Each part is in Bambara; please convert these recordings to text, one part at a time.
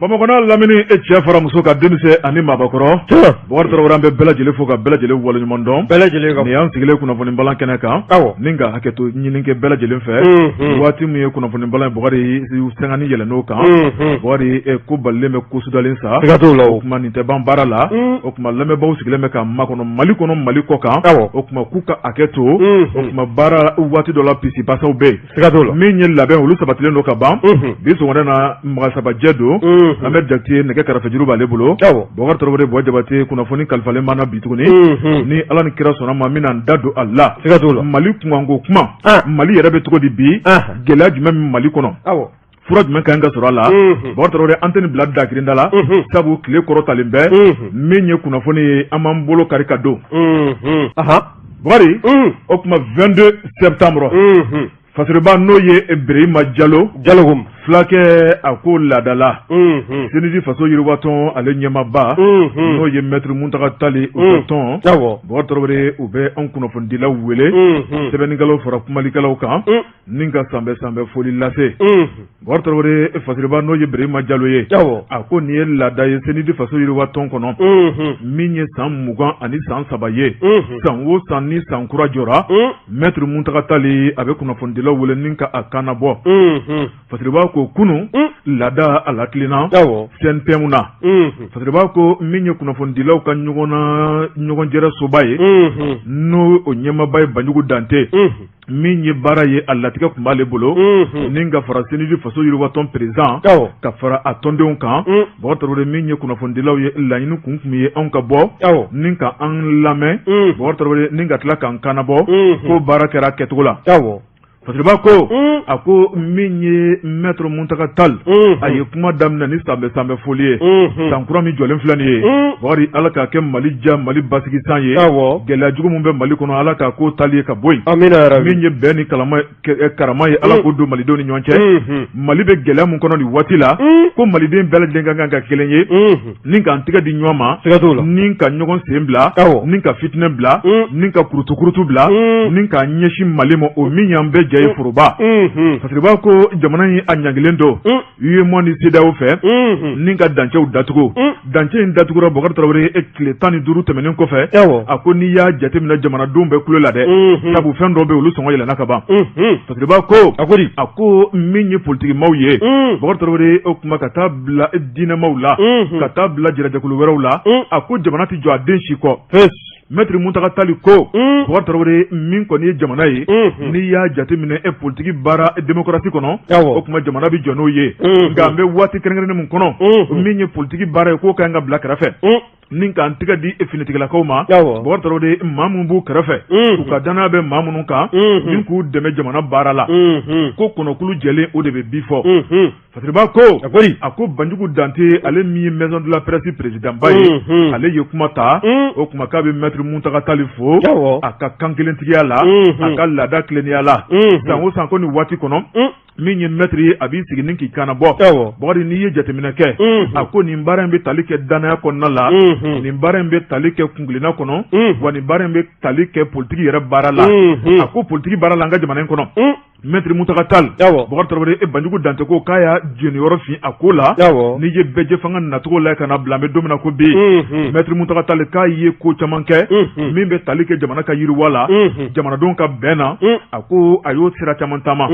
Bamakɔ n'a lamini, e cɛ fara muso ka, denmisɛn ani maabakɔrɔ, Bɔkari Tarawele, an bɛ bɛɛ lajɛlen fo ka bɛɛ lajɛlen waleɲuman dɔn. Bɛɛ lajɛlen ka. Nin y'an sigilen kunnafoni balan kɛnɛ kan ni ka hakɛto ɲini kɛ bɛɛ lajɛlen fɛ. Waati min ye kunnafoni balan ye, Bɔkari, sangani yɛlɛn'o kan. Bɔkari, ko balilen bɛ ko sudalen sa. Siga t'o la. O tuma nin tɛ ban baara la. O tuma lamɛnbaaw sigilen bɛ ka makɔnɔ Mali kɔnɔ, Mali kɔ kan. O tuma k'u ka hakɛ to. O tuma baara waati dɔ la, pisipasaw bɛ yen. Siga t'o la. Min ye labɛn, olu sabatilen don ka ban. Bi sɔgɔmada na, magasabajɛ don. An bɛ Jakite, nɛgɛ karafejuru b'ale bolo. Bɔkari Tarawele, Buwa Jabate, kunnafoni kalifalen b'an na bi tuguni. Ni Ala ni kira sɔnna ma, n bɛna n da don a la. Siga t'o la. Mali kunkanko kuma. Mali yɛrɛ bɛ cogo di bi? Gɛlɛya jumɛn bɛ Mali kɔnɔ? Fura jumɛn ka kan ka sɔrɔ a la? Bɔkari Tarawele, an tɛ nin bila dakirinda la, sabu tile kɔrɔtalen bɛ. Min ye kunnafoni ye, an b'an bolo kari ka don. Bɔkari, o tuma 22 septembre, Fasiriba, n'o ye Birima Jalo Jalo fulakɛ, a ko laadala CNJ Faso Yiriwatɔn, ale ɲɛmaaba, n'o ye Maître Muntaga Tali, u ka tɔn, Bɔkari Tarawele, u bɛ an kunnafonidilaw wele, sɛbɛnnikɛlaw fara kumalikɛlaw kan, ni ka sanbɛ sanbɛ foli lase. Bɔkari Tarawele, Fasiriba, n'o ye Birima Jalo ye, a ko nin ye laada ye CNJ Faso Yiriwatɔn kɔnɔ, min ye san 20 ani san 3 ye. San o san, ni san kura jɔra, Maître Muntaga Tali, a bɛ kunnafonidilaw wele ni ka a kannabɔ. Fasiriba ko kunun laada a latilenna CNPM na. Fasiriba ko min ye kunnafonidilaw ka ɲɔgɔn na ɲɔgɔn jɛrɛ soba ye, n'o o ɲɛmaaba ye Banjugu Dante, min ye baara ye, a latigɛ tun b'ale bolo, ni ka fara CNJ Faso Yiriwatɔn président, ka fara a tɔndenw kan. Bɔkari Tarawele, min ye kunnafonidilaw ye, laɲini kun tun ye anw ka bɔ ni ka an lamɛn, Bɔkari Tarawele, ni ka tila k'an kannabɔ ko baara kɛra kɛcogo la. Fasiriba ko, a ko min ye Maître Muntaga Tall, a ye kuma daminɛ ni sanbɛ sanbɛ foli ye. San kura min jɔlen filɛ nin ye, Bɔkari, Ala k'a kɛ Mali ja, Mali basigi san ye. Gɛlɛya jugu min bɛ Mali kɔnɔ, Ala k'a ko tali ye ka bɔ yen. Min ye bɛn ni karama ye, Ala k'o don malidenw ni ɲɔgɔn cɛ. Mali bɛ gɛlɛya min kɔnɔ nin waati la, ko maliden bɛɛ lajɛlen ka kan ka kelen ye, ni k'an tɛgɛ di ɲɔgɔn ma, ni ka ɲɔgɔn sen bila, ni ka fitinɛ bila, ni ka kurutukurutu bila, ni k'a ɲɛsin Mali ma, o min y'an bɛɛ jɛ ye foroba. Fasiriba ko jamana in a ɲangilen don UEMOA ni CEDEAO fɛ, ni ka dancɛw datugu. Dancɛ in datugura, Bɔkari Tarawele, e tile 15 tɛmɛnen kɔfɛ. A ko n'i y'a jateminɛ, jamanadenw bɛ kulo la dɛ, sabu fɛn dɔw bɛ olu sɔngɔ yɛlɛnna ka ban. Fasiriba ko, a ko min ye politikimaw ye, Bɔkari Tarawele, o kuma ka taa bila diinɛmaw la, ka taa bila jɛrɛjɛkulu wɛrɛw la, a ko jamana tɛ jɔ a den si kɔ. Maître Muntaga Tali ko, Bɔkari Tarawele, min kɔni ye jamana ye, n'i y'a jateminɛ e politiki baara démocratie kɔnɔ, o tuma jamana bɛ jɔ n'o ye. Nka an bɛ waati kɛrɛnkɛrɛnnen min kɔnɔ, min ye politiki baara ye, k'o ka kan ka bila kɛrɛfɛ, ni k'an tɛgɛ di finitigilakaw ma, Bɔkari Tarawele, maa minnu b'u kɛrɛfɛ, u ka danaya bɛ maa minnu kan, ni k'u dɛmɛ jamana baara la. Ko kɔnɔkulu jɛlen, o de bɛ bi fɔ. Fasiriba ko, a ko Banjugu Dante, ale min ye Maison de la Presse président ba ye, ale ye kuma ta. O kuma k'a bɛ Maître Muntaga Tali fo a ka kan kelentigiya la, a ka laada tilennenya la. San o san ko nin waati kɔnɔ, min ye maître ye, a b'i sigi ni k'i kana bɔ. Bɔkari, n'i ye jateminɛ kɛ, a ko nin baara in bɛ tali kɛ danaya kɔnɔna la, nin baara in bɛ tali kɛ kunkilenna kɔnɔ, wa nin baara in bɛ tali kɛ politiki yɛrɛ baara la. A ko politiki baara la an ka jamana in kɔnɔ, Maître Muntaga Tall, Bɔkari Tarawele, e Banjugu Dante ko k'a y'a jeniyɔrɔ fin a ko la. N'i ye bɛɛjɛ fanga nacogo la ka na bila an bɛ don min na ko bi, Maître Muntaga Tall k'a ye ko caman kɛ min bɛ tali kɛ jamana ka yiriwa la, jamanadenw ka bɛn na. A ko a y'o sira caman taama.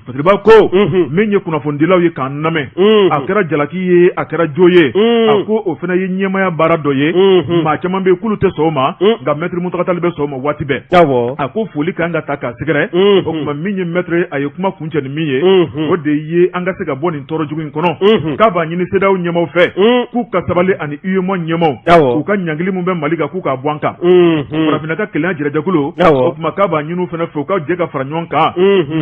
Fasiriba ko min ye kunnafonidilaw ye k'an lamɛn, a kɛra jalaki ye, a kɛra jo ye, a ko o fana ye ɲɛmaya baara dɔ ye. Maa caman bɛ yen k'olu tɛ sɔn o ma, nka Maître Muntaga Tall bɛ sɔn o ma waati bɛɛ. A ko foli kan ka ta k'a sɛgɛrɛ. O tuma min ye maître, a ye kuma kuncɛ ni min ye, o de ye an ka se ka bɔ nin tɔɔrɔ jugu in kɔnɔ. K'a b'a ɲini CEDEAO ɲɛmaaw fɛ k'u ka sabali, ani UEMOA ɲɛmaaw, u ka ɲangili min bɛ Mali kan, k'u k'a bɔ an kan. Farafinna ka kelenya jɛrɛjɛkulu, o tuma k'a b'a ɲini u fana fɛ, u ka jɛ ka fara ɲɔgɔn kan,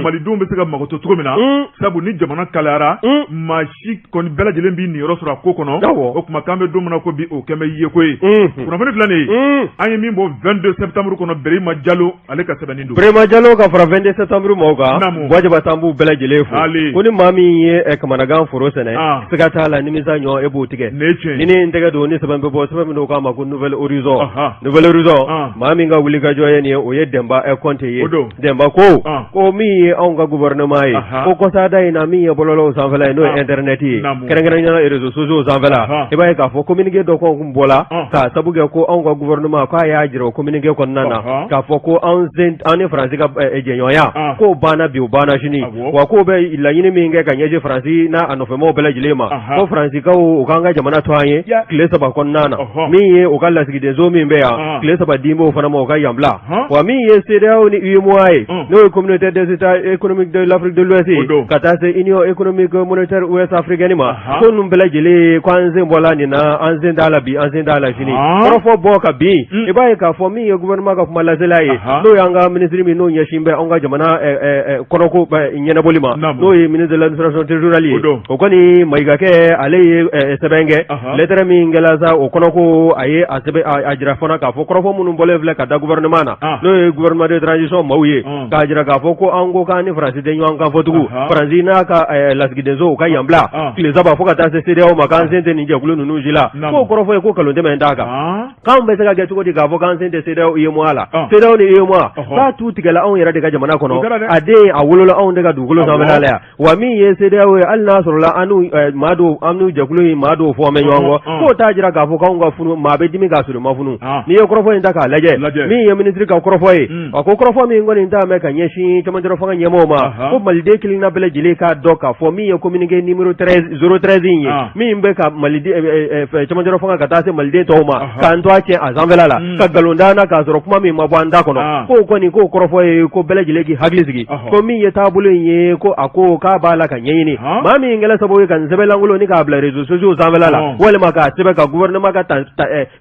malidenw bɛ se ka makoto cogo min na, sabu ni jamana kalayara, maa si kɔni bɛɛ lajɛlen b'i niyɔrɔ sɔrɔ a ko kɔnɔ. O tuma k'an bɛ don min na ko bi, o kɛn bɛ yeko ye. Kunnafoni filɛ nin ye, an ye min bɔ 22 septembre kɔnɔ, Berema Jalo, ale ka sɛbɛnni don. Berema Jalo ka fara 22 septembre maaw kan. kan Buwa Jabate an b'u bɛɛ lajɛlen fo ko ni maa min ye kamanagan foro sɛnɛ siga t'a la nimisa ɲɔ e b'o tigɛ ni ne ye n tɛgɛ don ni sɛbɛn bɛ bɔ sɛbɛn min k'a ma ko Nouvel Horizon Nouvel Horizon maa min ka wulikajɔ ye nin ye o ye Dɛnba Kɔnte ye Dɛnba ko ko min ye anw ka gouvernement ye ko kɔsada in na min ye bɔlɔlɔw sanfɛla ye n'o ye internet ye kɛrɛnkɛrɛnnenya la réseaux sociaux sanfɛla i b'a ye k'a fɔ communiqué dɔ kun bɔla k'a sabu kɛ ko anw ka gouvernement k'a y'a jira o communiqué kɔnɔna na k'a fɔ ko an ni Faransi ka jɛɲɔgɔnya k'o banna bi o banna sini wa k'o bɛ laɲini min kɛ ka ɲɛsin Faransi n'a a nɔfɛmaaw bɛɛ lajɛlen ma ko Faransikaw u k'an ka jamana to an ye tile 3 kɔnɔna na min ye u ka lasigidenso min bɛ yan tile 3 di b'o fana ma u ka yan bila wa min ye CEDEAO ni UEMOA ye n'o ye communauté des États économiques de l'Afrique de l'Ouest ye ka taa se Union économique monétaire ouest africaine ma ko ninnu bɛɛ lajɛlen ko an sen bɔla nin na an sen t'a la bi an sen t'a la sini kɔrɔfɔ bɔ ka bin i b'a ye k'a fɔ min ye gouvernement ka kuma lasela ye n'o y'an ka ministre min n'o ɲɛsin bɛ anw ka jamana kɔnɔko ɲɛnabɔli ma n'o ye ministre de l'administration territoriale ye o kɔni Mayigakɛ ale ye sɛbɛn kɛ lettre min kɛla sa o kɔnɔ ko a ye a sɛbɛn a jira fana k'a fɔ kɔrɔfɔ minnu bɔlen filɛ ka da gouvernement na n'o ye gouvernement de transition maaw ye k'a jira k'a fɔ ko an ko k'an ni Faransi tɛ ɲɔgɔn kan fɔ tugun Faransi n'a ka lasigidenso u ka yan bila tile 3 fo ka taa se CEDEAO ma k'an sen tɛ nin jɛkulu ninnu si la k'o kɔrɔfɔ ye ko nkalon tɛmɛn t'a kan k'anw bɛ se ka kɛ cogo di k'a fɔ k'an sen tɛ CEDEAO UEMOA la CEDEAO ni UEMOA k'a tu tigɛla anw yɛrɛ de ka jamana kɔnɔ a den a wolola anw de ka dugukolo sanfɛla la yan wa min ye CEDEAO ye hali n'a sɔrɔla an n'u maa dɔw an n'u jɛkulu in maa dɔw fɔ bɛ ɲɔgɔn kɔ k'o t'a jira k'a fɔ k'anw ka funu maa bɛ dimi k'a sɔrɔ i ma funu n'i ye kɔrɔfɔ in ta k'a lajɛ min ye minisiri ka kɔrɔfɔ ye a ko kɔrɔfɔ min kɔni ta bɛ ka ɲɛsin cɛmancɛrɔ fanga ɲɛmɔgɔw ma ko maliden kelenna bɛɛ lajɛlen k'a dɔn k'a fɔ min ye communiqué numéro 13 013 in ye min bɛ ka maliden cɛmancɛrɔ fanga ka taa se maliden tɔw ma k'an to a cɛ a sanfɛla la ka nkalon da an na k'a sɔrɔ kuma min ma bɔ an da kɔnɔ k'o kɔni k'o kɔrɔfɔ ye ko bɛɛ lajɛlen k'i hakili sigi ko min ye taabolo in ye ko a ko k'a b'a la ka ɲɛɲini maa min kɛla sababu ye ka nin sɛbɛn lankolon ni k'a bila réseaux sociaux sanfɛla la walima k'a sɛbɛn ka gouvernement ka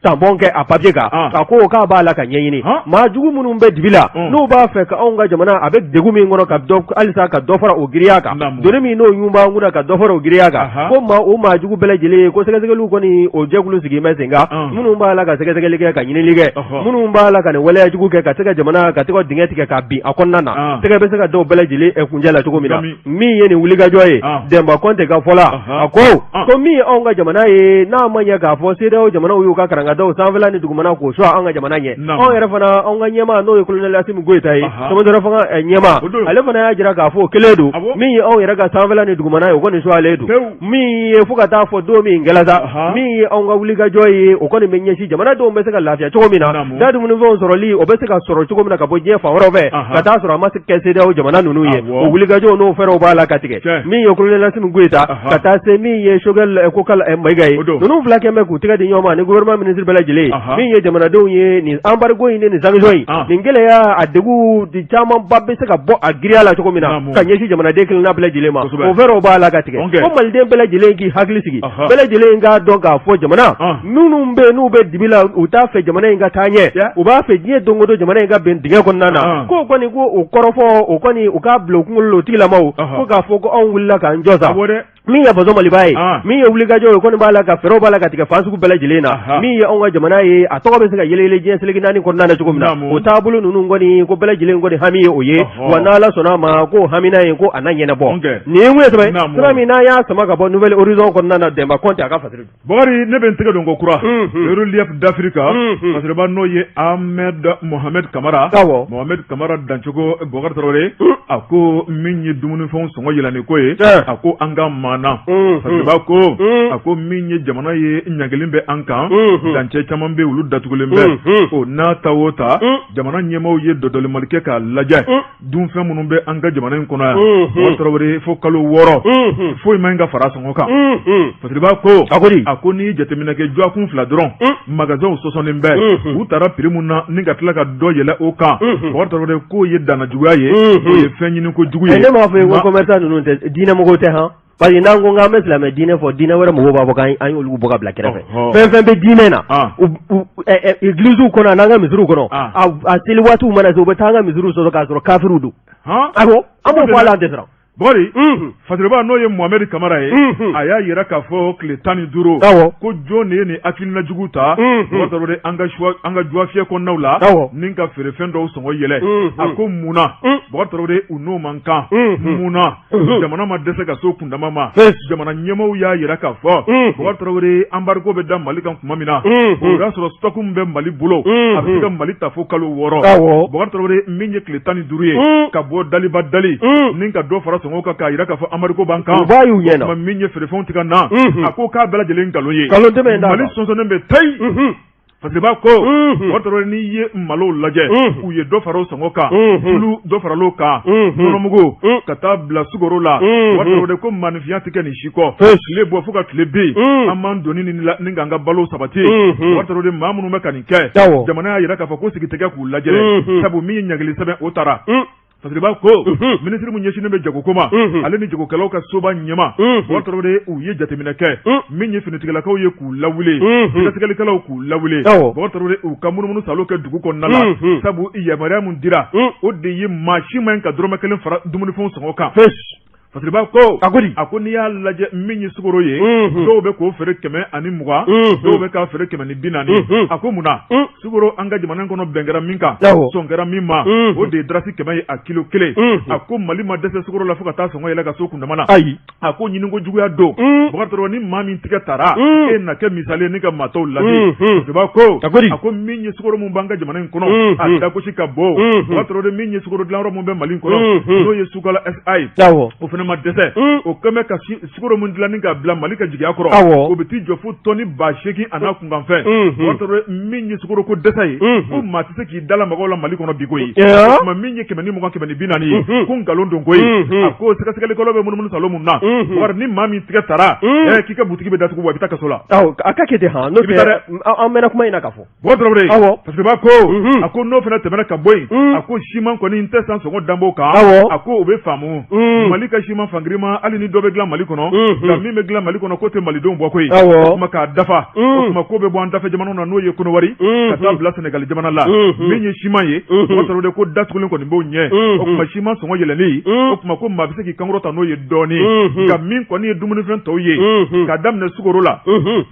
tampon kɛ a papier kan a ko k'a b'a la ka ɲɛɲini maa jugu minnu bɛ dibi la n'u b'a fɛ ka anw ka jamana a bɛ degun min kɔnɔ ka halisa ka dɔ fara o giriya kan doni min n'o ɲun b'an kunna ka dɔ fara o giriya kan ko maa o maa jugu bɛɛ lajɛlen ko sɛgɛsɛgɛliw kɔni o jɛkulu sigilen bɛ sen kan minnu b'a la ka sɛgɛsɛgɛli kɛ ka ɲinili kɛ minnu b'a la ka nin waleya jugu kɛ ka se ka jamana ka se ka dingɛ tigɛ ka bin a kɔnɔna na tɛgɛ bɛ se ka dɔw bɛɛ lajɛlen kunjɛ la cogo min na min ye nin wulikajɔ ye Dɛnba Kɔnte ka fɔ la a ko ko min ye anw ka jamana ye n'a ma ɲɛ k'a fɔ CEDEAO jamanaw y'u ka karangadaw sanfɛla ni dugumana k'o sɔn an ka jamana ɲɛ anw yɛrɛ fana anw ka ɲɛmaa n'o ye colonel Asimi Goyita ye cɛmancɛrɔ fanga ɲɛmaa ale fana y'a jira k'a fɔ o kelen don min ye anw yɛrɛ ka sanfɛla ni dugumana ye o kɔni sɔnlen don min ye fo ka taa fɔ don min kɛla sa min ye anw ka wulikajɔ ye o kɔni bɛ ɲɛsin jamanadenw bɛ se ka lafiya cogo min na da dumunifɛnw sɔrɔli o bɛ se ka sɔrɔ cogo min na ka bɔ diɲɛ fan wɛrɛw fɛ ka taa sɔrɔ a ma se kɛ CEDEAO jamana ninnu ye o wulikajɔw n'o fɛɛrɛw b'a la ka tigɛ min ye colonel Asimi Goyita ka taa se min ye Choguel Kokala Mayiga ye ninnu fila kɛlen bɛ k'u tɛgɛ di ɲɔgɔn ma ni gouvernement ministre bɛɛ lajɛlen min ye jamanadenw ye nin embargo in ni nin sanction in nin gɛlɛya a degun camanba bɛ se ka bɔ a giriya la cogo min na ka ɲɛsin jamanaden kelenna bɛɛ lajɛlen ma o fɛɛrɛw b'a la ka tigɛ ko maliden bɛɛ lajɛlen k'i hakili sigi bɛɛ lajɛlen k'a dɔn k'a fɔ jamana minnu bɛ n'u bɛ dibi la u t'a fɛ jamana in ka taa ɲɛ u b'a fɛ diɲɛ don o don jamana in ka bin dingɛ kɔnɔna na k'o kɔni ko o kɔrɔfɔ o kɔni u k'a bila u kunkolo la o tigilamaw ko k'a fɔ ko anw wulila k'an jɔ sa min ye faso maliba ye min ye wulikajɔ ye kɔni b'a la ka fɛɛrɛw b'a la ka tigɛ fan sugu bɛɛ lajɛlen na min ye anw ka jamana ye a tɔgɔ bɛ se ka yɛlɛ diɲɛ seleke naani kɔnɔna na cogo min na o taabolo ninnu kɔni ko bɛɛ lajɛlen kɔni hami ye o ye wa n'ala sɔnna a ma ko hamina ye ko a na ɲɛnabɔ nin ye sɛbɛn sɛbɛn min n'a y'a sama ka bɔ Nouvel Horizon kɔnɔna na Dɛnba Kɔnte a ka fasiri Bakari ne bɛ n tɛgɛ don ko kura Relief d'Afrique fasiriba n'o ye Ahmed Mohamed Kamara Mohamed Kamara dancogo Bɔkari Tarawele a ko min ye dumunifɛnw sɔngɔ yɛlɛnni ko ye a ko an ka maana fasiriba ko a ko min ye jamana ye ɲangili bɛ an kan dancɛ caman bɛ olu datugulen bɛ o n'a ta o ta jamana ɲɛmaaw ye dɔdɔlimali kɛ k'a lajɛ dunfɛn minnu bɛ an ka jamana in kɔnɔ yan Bɔkari Tarawele fo kalo 6 foyi man ka fara sɔngɔ kan fasiriba ko a ko n'i ye jateminɛ kɛ dɔgɔkun 2 dɔrɔn magasinw sɔsɔnnen bɛ u taara prix min na ni ka tila ka dɔ yɛlɛ o kan Bɔkari Tarawele k'o ye danna juguya ye o ye fɛn ɲini ko jugu ye ne m'a fɔ ye ko commerçant ninnu tɛ diinɛmɔgɔw tɛ han parce que n'an ko k'an bɛ silamɛ diinɛ fɔ diinɛ wɛrɛ mɔgɔw b'a fɔ k'an y'olu bɔ ka bila kɛrɛfɛ fɛn fɛn bɛ diinɛ na église kɔnɔ an'an ka misiriw kɔnɔ a seli waatiw mana se u bɛ taa an ka misiriw sɔsɔ k'a sɔrɔ kafiriw don awɔ an b'o fɔ hali an tɛ siran. Bɔkari Fasiriba n'o ye Mohamɛdi Kamara ye a y'a jira k'a fɔ tile 15 ko jɔn de ye nin hakilina jugu ta Bɔkari Tarawele an ka juwafiyɛ kɔnɔnaw la ni ka feerefɛn dɔw sɔngɔ yɛlɛ a ko mun na Bɔkari Tarawele u n'o man kan mun na jamana ma dɛsɛ ka s'o kundama ma jamana ɲɛmaaw y'a jira k'a fɔ Bɔkari Tarawele embargo bɛ da Mali kan tuma min na o y'a sɔrɔ stock min bɛ Mali bolo a bɛ se ka Mali ta fo kalo 6 Bɔkari Tarawele min ye tile 15 ye ka bɔ daliba dali ni ka dɔ fara sɔngɔ kan k'a jira k'a fɔ embargo b'an kan o min ye feerefɛnw tɛ ka na a ko k'a bɛɛ lajɛlen nkalon ye Mali sɔnsɔnnen bɛ tayi Fasiriba ko Bɔkari Tarawele n'i ye malo lajɛ u ye dɔ fara o sɔngɔ kan tulu dɔ faral'o kan nɔnɔmugu ka taa bila sukaro la Bɔkari Tarawele ko maaninfinya tɛ kɛ nin si kɔ tile bɔ fo ka tile bin an b'an doni ni k'an ka balo sabati Bɔkari Tarawele maa minnu bɛ ka nin kɛ jamana y'a jira k'a fɔ ko sigi tɛ kɛ k'u lajɛ sabu min ye ɲangili sɛbɛn o taara Fasiriba ko minisiri min ɲɛsinnen bɛ jagoko ma ale ni jagokɛlaw ka soba ɲɛmaa Bɔkari Tarawele u ye jateminɛ kɛ min ye finitigilakaw ye k'u lawuli sɛgɛsɛgɛlikɛlaw k'u lawuli Bɔkari Tarawele u ka munumunu salo kɛ dugu kɔnɔna la sabu yamaruya min dira o de ye maa si man ka dɔrɔmɛ kelen fara dumunifɛnw sɔngɔ kan Fasiriba ko a ko a ko n'i y'a lajɛ min ye sukaro ye dɔw bɛ k'o feere 120 dɔw bɛ k'a feere 140 a ko mun na sukaro an ka jamana kɔnɔ bɛn kɛra min kan sɔn kɛra min ma o de ye darasi 100 ye a kilo kelen a ko Mali ma dɛsɛ sukaro la fo ka taa sɔngɔ yɛlɛ ka s'o kundama na ayi a ko ɲiniko juguya don Bɔkari Tarawele ni maa min tigɛ tara e na kɛ misali ye ni ka maa tɔw ladi Fasiriba ko a ko min ye sukaro min b'an ka jamana in kɔnɔ a dagosi ka bon Bɔkari Tarawele min ye sukaro dilanyɔrɔ min bɛ Mali kɔnɔ n'o ye Sukala SA ye o fana ma dɛsɛ o kɛlen bɛ ka sukaro min dilan ni k'a bila Mali ka jigiya kɔrɔ o bɛ t'i jɔ fo tɔni 8000 a n'a kunkanfɛn Bɔkari Tarawele min ye sukaro ko dɛsɛ ye ko maa tɛ se k'i da lamaga o la Mali kɔnɔ bi koyi o tuma min ye 120 140 ye ko nkalon don koyi a ko sɛgɛsɛgɛlikɛlaw bɛ munumunu salo mun na Bɔkari ni maa min tigɛ tara k'i ka butigi bɛ datugu wa i bɛ taa kaso la a ka kɛ ten han n'o tɛ an mɛnna kuma in na ka fɔ Bɔkari Tarawele awɔ Fasiriba ko a ko n'o fana tɛmɛna ka bɔ yen a ko siman kɔni n tɛ san sɔngɔ danbo kan awɔ a ko o bɛ faamu Mali ka siman fangirima hali ni dɔ bɛ dilan Mali kɔnɔ nka min bɛ dilan Mali kɔnɔ k'o tɛ malidenw bɔ koyi awɔ o tuma k'a dafa o tuma k'o bɛ bɔ an dafɛ jamanaw na n'o ye Kɔnɔwari ka taa bila Sɛnɛgali jamana la min ye siman ye Bɔkari Tarawele ko datugulen kɔni b'o ɲɛ o tuma siman sɔngɔ yɛlɛnli o tuma ko maa bɛ se k'i kankɔrɔta n'o ye dɔɔnin nka min kɔni ye dumunifɛn tɔw ye k'a daminɛ sukaro la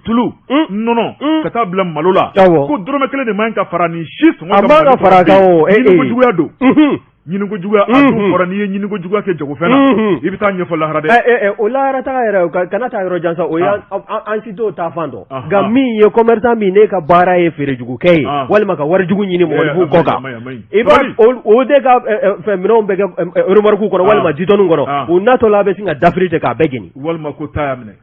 tulu nɔnɔ ka taa bila malo la ko dɔrɔmɛ kelen de man ka fara nin si sɔngɔ kan a man ka fara a kan o ɲiniko juguya don ɲiniko juguya a dun fɔra n'i ye ɲiniko juguya kɛ jagofɛn na i bɛ taa ɲɛfɔ lahara dɛ o lahara taga yɛrɛ kana taa yɔrɔ jan sa o an si t'o ta fan dɔn nka min ye commerçant min ne ka baara ye feerejugukɛ ye walima ka wari jugu ɲini mɔgɔninfin kɔ kan i b'a o de ka fɛn minɛnw bɛ kɛ remorque kɔnɔ walima dix tonnes kɔnɔ u natɔ la a bɛ sin ka dafiri ten k'a bɛɛ jeni walima ko ta y'a minɛ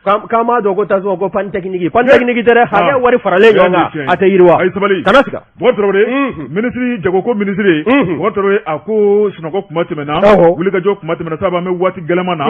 K'an b'a dɔn ko tasuma ko panne technique panne technique tɛ dɛ hakɛ wari faralen ɲɔgɔn kan a tɛ yiriwa ayi sabali kana siga Bɔkari Tarawele minisiri jagoko minisiri Bɔkari Tarawele a ko sunɔgɔ kuma tɛmɛna wulikajɔ kuma tɛmɛna sabu an bɛ waati gɛlɛman na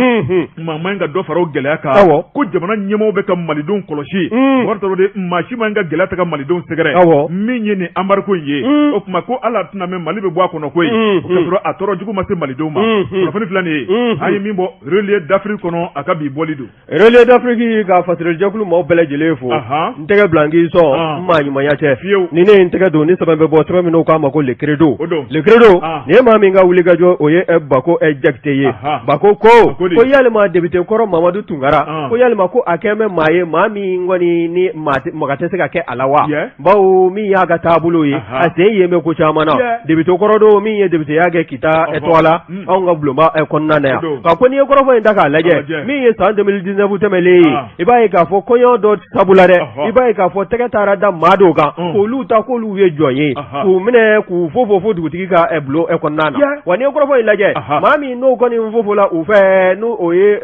maa man ka dɔ fara o gɛlɛya kan ko jamana ɲɛmaaw bɛ ka malidenw kɔlɔsi Bɔkari Tarawele maa si man ka gɛlɛya ta ka malidenw sɛgɛrɛ min ye nin embargo in ye o tuma ko ala tɛna mɛn Mali bɛ bɔ a kɔnɔ koyi o k'a sɔrɔ a tɔɔrɔ jugu ma se malidenw ma kunnafoni filɛ nin ye an ye min bɔ Relais d'Afrique kɔnɔ a ka bi bɔli don Relais d'Afrique ka fasirijɛkulu maaw bɛɛ lajɛlen fo n tɛgɛ bila n k'i sɔn n maa ɲumanya cɛ fiyewu ni ne ye n tɛgɛ don ni sɛbɛn bɛ bɔ sɛbɛn min k'a ma ko Le Credo Le Credo nin ye maa min ka wulikajɔ o ye Bako Jakite ye Bako ko ko yalima député kɔrɔ Mamadu Tunkara ko yalima ko a kɛlen bɛ maa ye maa min kɔni ni maga tɛ se ka kɛ a la wa bawo min y'a ka taabolo ye a sen yen bɛ ko caman na député kɔrɔ don min ye députéya kɛ Kita tɔgɔ la anw ka bulonba kɔnɔna na yan nka ko n'i ye kɔrɔfɔ in ta k'a lajɛ min ye san 2019 tɛmɛlen ye i b'a ye k'a fɔ kɔɲɔ dɔ sabu la dɛ i b'a ye k'a fɔ tɛgɛ taara da maa dɔw kan k'olu ta k'olu ye jɔn ye k'u minɛ k'u fofo fo dugutigi ka bulon kɔnɔna na wa n'i ye kɔrɔfɔ in lajɛ maa min n'o kɔni fofola u fɛ n'o o ye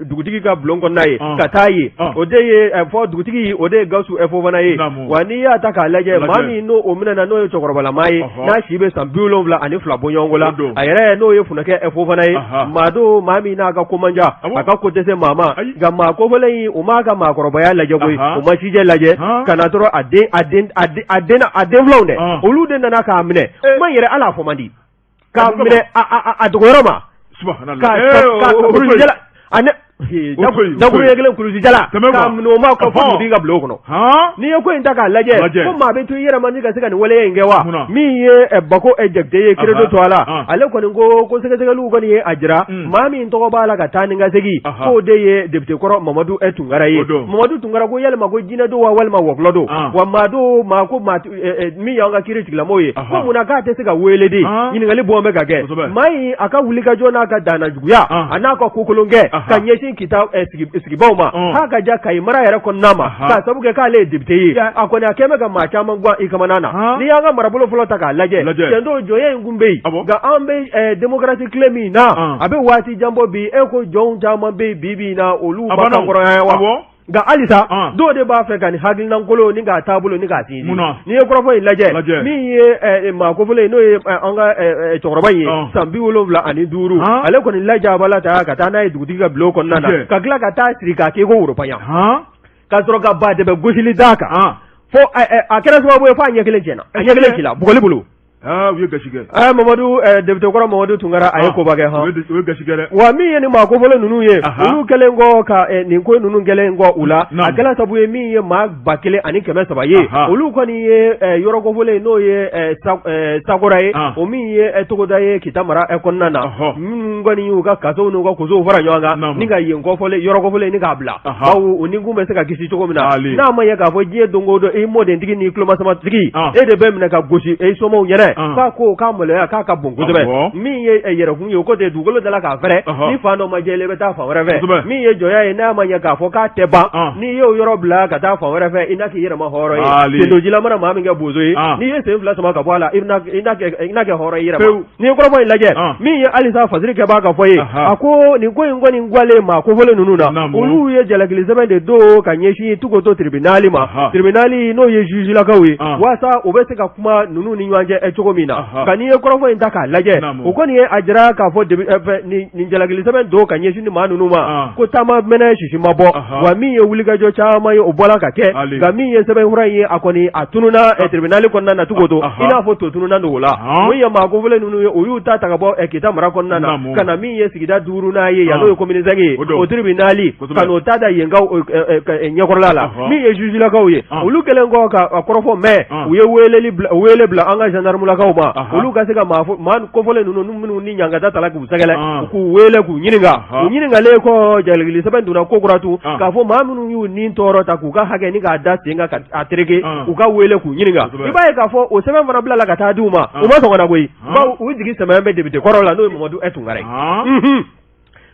dugutigi ka bulon kɔnɔna ye ka taa yen o de ye fɔ dugutigi o de ye Gawusu Fofana ye wa n'i y'a ta k'a lajɛ maa min n'o o minɛna n'o ye cɛkɔrɔbalama ye n'a si bɛ san 72 bɔɲɔgɔnko la a yɛrɛ n'o ye Funɛkɛ Fofana ye maa don maa min n'a ka ko man ca a ka ko tɛ se maa ma nka maa kofɔlen in u m'a ka maakɔrɔbaya lajɛ koyi u ma sijɛ lajɛ ka na dɔrɔn a den a den a den a den filanw dɛ olu de nana k'a minɛ kuma yɛrɛ ala fɔ man di k'a minɛ a dogoyɔrɔ ma Dakuruɲɛ kelen kulusi jala k'a minɛ o ma ka fɔ dugutigi ka bulon kɔnɔ n'i ye ko in ta k'a lajɛ ko maa bɛ to i yɛrɛ ma ni ka se ka nin waleya in kɛ wa? Min ye Bako Jakite ye Credo tɔgɔ la, ale kɔni ko sɛgɛsɛgɛliw kɔni ye a jira maa min tɔgɔ b'a la ka taa ni ka segin, k'o de ye député kɔrɔ Mamadu Tunkara ye. Mamadu Tunkara ko yalima ko jinɛ don wa walima wɔkulɔ don wa? Maa don maa ko maa min y'an ka kiiri tigilamɔgɔw ye, ko munna k'a tɛ se ka wele de? Ɲininkali bɔn bɛ ka kɛ maa in a ka wulikajɔ n'a ka danna juguya a n'a ka kokolon kɛ ka ɲɛsin Kita sigibaw ma, k'a ka ja Kayi mara yɛrɛ kɔnɔna ma, k'a sabu kɛ k'ale ye député ye. A kɔni a kɛlen bɛ ka maa caman gan i kamana na. N'i y'an ka marabolo fɔlɔ ta k'a lajɛ, tiɲɛ don, jɔnya in kun bɛ yen, nka an bɛ démocratie tile min na, a bɛ waati jan bɔ bi. E ko jɔnw caman bɛ yen bi bi in na, olu ma kankɔrɔya wa? Nka halisa dɔw de b'a fɛ ka nin hakilinankolo ni k'a taabolo ni k'a sinsin. N'i ye kɔrɔfɔ in lajɛ, min ye maa kofɔlen ye, n'o ye an ka cɛkɔrɔba in ye, san 75, ale kɔni lajabala ta ka taa n'a ye dugutigi ka bulon kɔnɔna na, ka tila ka taa siri k'a kɛ ko woropaɲa, ka sɔrɔ ka ba dɛbɛ gosili d'a kan, fo a kɛra sababu ye f'a ɲɛ kelen tiɲɛna, a ɲɛ kelen cila bugɔli bolo. U ye gasi kɛ. Mamadu, député kɔrɔ Mamadu Tunkara, a ye koba kɛ hɔn. U ye gasi kɛ dɛ. Wa min ye nin maa kofɔlen ninnu ye, olu kɛlen kɔ ka nin ko ninnu kɛlen kɔ u la, a kɛra sababu ye min ye maa 1300 ye, olu kɔni ye yɔrɔ kofɔlen, n'o ye Sakora ye, o min ye togoda ye Kita mara kɔnɔna na, minnu kɔni y'u ka kasow n'u ka kosow fara ɲɔgɔn kan ni ka yen kofɔlen, yɔrɔ kofɔlen ni k'a bila, bawo u ni kun bɛ se ka kisi cogo min na. N'a ma ɲɛ k'a fɔ diɲɛ don o don i mɔdentigi n'i tulomasamatigi, e de bɛ minɛ ka gosi e somaw ɲɛnɛ, k'a ko k'a maloya k'a ka bon kosɛbɛ. Min ye yɛrɛkun ye, o ko tɛ dugukolo dala k'a fɛrɛ, ni fan dɔ ma jɛ i bɛ taa fan wɛrɛ fɛ. Min ye jɔnya ye, n'a ma ɲɛ k'a fɔ k'a tɛ ban, n'i y'o yɔrɔ bila ka taa fan wɛrɛ fɛ, i n'a k'i yɛrɛ ma hɔrɔn ye. Sendojila mana maa min kɛ bozo ye, n'i ye sen fila sama ka bɔ a la, i n'a kɛ hɔrɔn i yɛrɛ ma. N'i ye kɔrɔfɔ in lajɛ, min ye halisa fasiri kɛbaa ka fɔ ye, a ko nin ko in kɔni gwalen maa kofɔlen ninnu na, olu ye jalakili sɛbɛn de don ka ɲɛsin Tukoto tribunal ma, tribunal n'o ye jugilakaw ye, waasa u bɛ se ka kuma ninnu ni ɲɔgɔn cɛ cogo min na. Nka n'i ye kɔrɔfɔ in ta k'a lajɛ, o kɔni ye a jira k'a fɔ nin jalakili sɛbɛn don ka ɲɛsin ni maa ninnu ma, ko taama mɛnɛ sisi ma bɔ wa. Min ye wulikajɔ caman ye, o bɔra ka kɛ, nka min ye sɛbɛnfura in ye, a kɔni a tununna tribunal kɔnɔna na Tukoto, i n'a fɔ to tununna nugu la. Min ye maa kofɔlen ninnu ye, o y'u ta ta ka bɔ Kita mara kɔnɔna na ka na min ye sigida duurunan ye yan, n'o ye commune cinq ye, o tribunal ka n'o ta da yenkaw ɲɛkɔrɔla la. Min ye jugilakaw ye, olu kɛlen kɔ ka kɔrɔfɔ mɛn, u ye wele bila an ka gendarmelakaw ma, olu ka se ka maa kofɔlen ninnu minnu ni ɲangata tala k'u sɛgɛrɛ, k'u wele k'u ɲininka. U ɲininkalen kɔ, jalakili sɛbɛn donna ko kura tun k'a fɔ maa minnu y'u ni tɔɔrɔ ta k'u ka hakɛ ni k'a da sen kan ka a tereke, u ka wele k'u ɲininka. I b'a ye k'a fɔ o sɛbɛn fana bilala ka taa di u ma, u ma sɔn ka na koyi, bawo u jigi sɛmɛ bɛ député kɔrɔ la, n'o ye Mamadu Tunkara ye.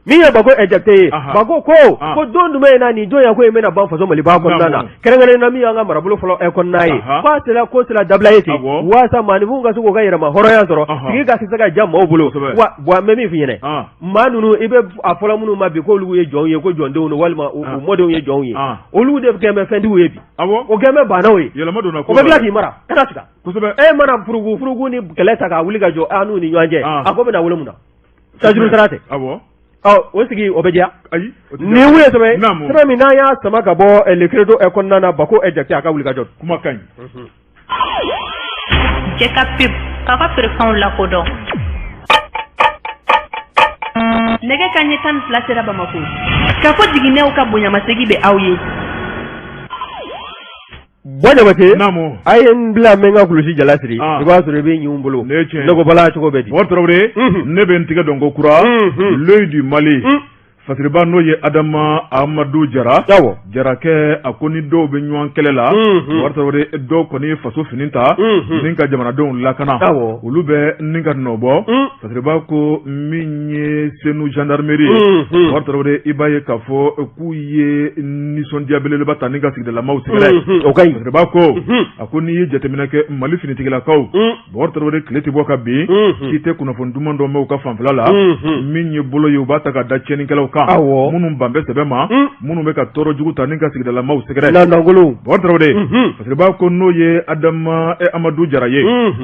Min ye Bako Jakite ye, Bako ko ko don jumɛn na nin jɔnya ko in bɛna ban faso Maliba kɔnɔna na, kɛrɛnkɛrɛnnen na min y'an ka marabolo fɔlɔ kɔnɔna ye, k'a sera ko sera dabila ye ten, waasa maaninfinw ka se k'u ka yɛrɛma hɔrɔnya sɔrɔ, sigi ka se ka diya maaw bolo. Wa bon, an bɛ min f'i ɲɛna, maa ninnu, i bɛ a fɔla minnu ma bi k'olu ye jɔnw ye, ko jɔndenw don walima u mɔdenw ye jɔnw ye, olu de kɛlen bɛ fɛntigiw ye bi, o kɛlen bɛ baanaw ye. O bɛ tila k'i mara, kana siga. E mana furugu furugu ni kɛlɛ ta k'a wuli ka jɔ an n'u ni ɲɔgɔn cɛ, a ko bɛna wolo mun na? Tajuru sara tɛ. Ɔ, o sigi o bɛ diya. Ayi. Nin ye sɛbɛn sɛbɛn min n'an y'a sama ka bɔ Le Credo kɔnɔna na, Bako Jakite a ka wuli ka jɔ. Kuma ka ɲi. Cɛ ka pub k'a ka feerefɛnw lakodɔn. Nɛgɛ kanɲɛ 12 sera Bamakɔ. K'a fɔ jiginɛw ka bonyamasegin bɛ aw ye. Buwa Jabate, naamu, a ye n bila n bɛ n ka kulusi jala siri, i b'a sɔrɔ i bɛ ɲin bolo, ne tiɲɛ, ne ko bala cogo bɛ di? Bɔkari Tarawele, ne bɛ n tigɛ dɔn ko kura, l'Œil du Mali, fasiriba n'o ye Adama Amadu Jara, awɔ, Jarakɛ, a ko ni dɔw bɛ ɲɔgɔn kɛlɛ la, Bɔkari Tarawele, dɔw kɔni ye faso fini ta ni ka jamanadenw lakana, awɔ, olu bɛ ni ka nɔ bɔ. Fasiriba ko min ye Senu gendarmerie ye, Bɔkari Tarawele, i b'a ye k'a fɔ k'u ye nisɔndiya belebeleba ta ni ka sigidalamaw sɛgɛrɛ. O ka ɲi. Fasiriba ko, a ko n'i ye jateminɛ kɛ Mali finitigilakaw, Bɔkari Tarawele, tile tɛ bɔ ka bin k'i tɛ kunnafoni duman dɔ mɛn u ka fanfɛla la. Min ye bolo ye, u b'a ta ka da tiɲɛnikɛlaw kan, minnu ban bɛ sɛbɛ ma, minnu bɛ ka tɔɔrɔ jugu ta ni ka sigidalamaw sɛgɛrɛ. Bɔkari Tarawele, Fasiriba ko n'o ye Adama Amadu Jara ye,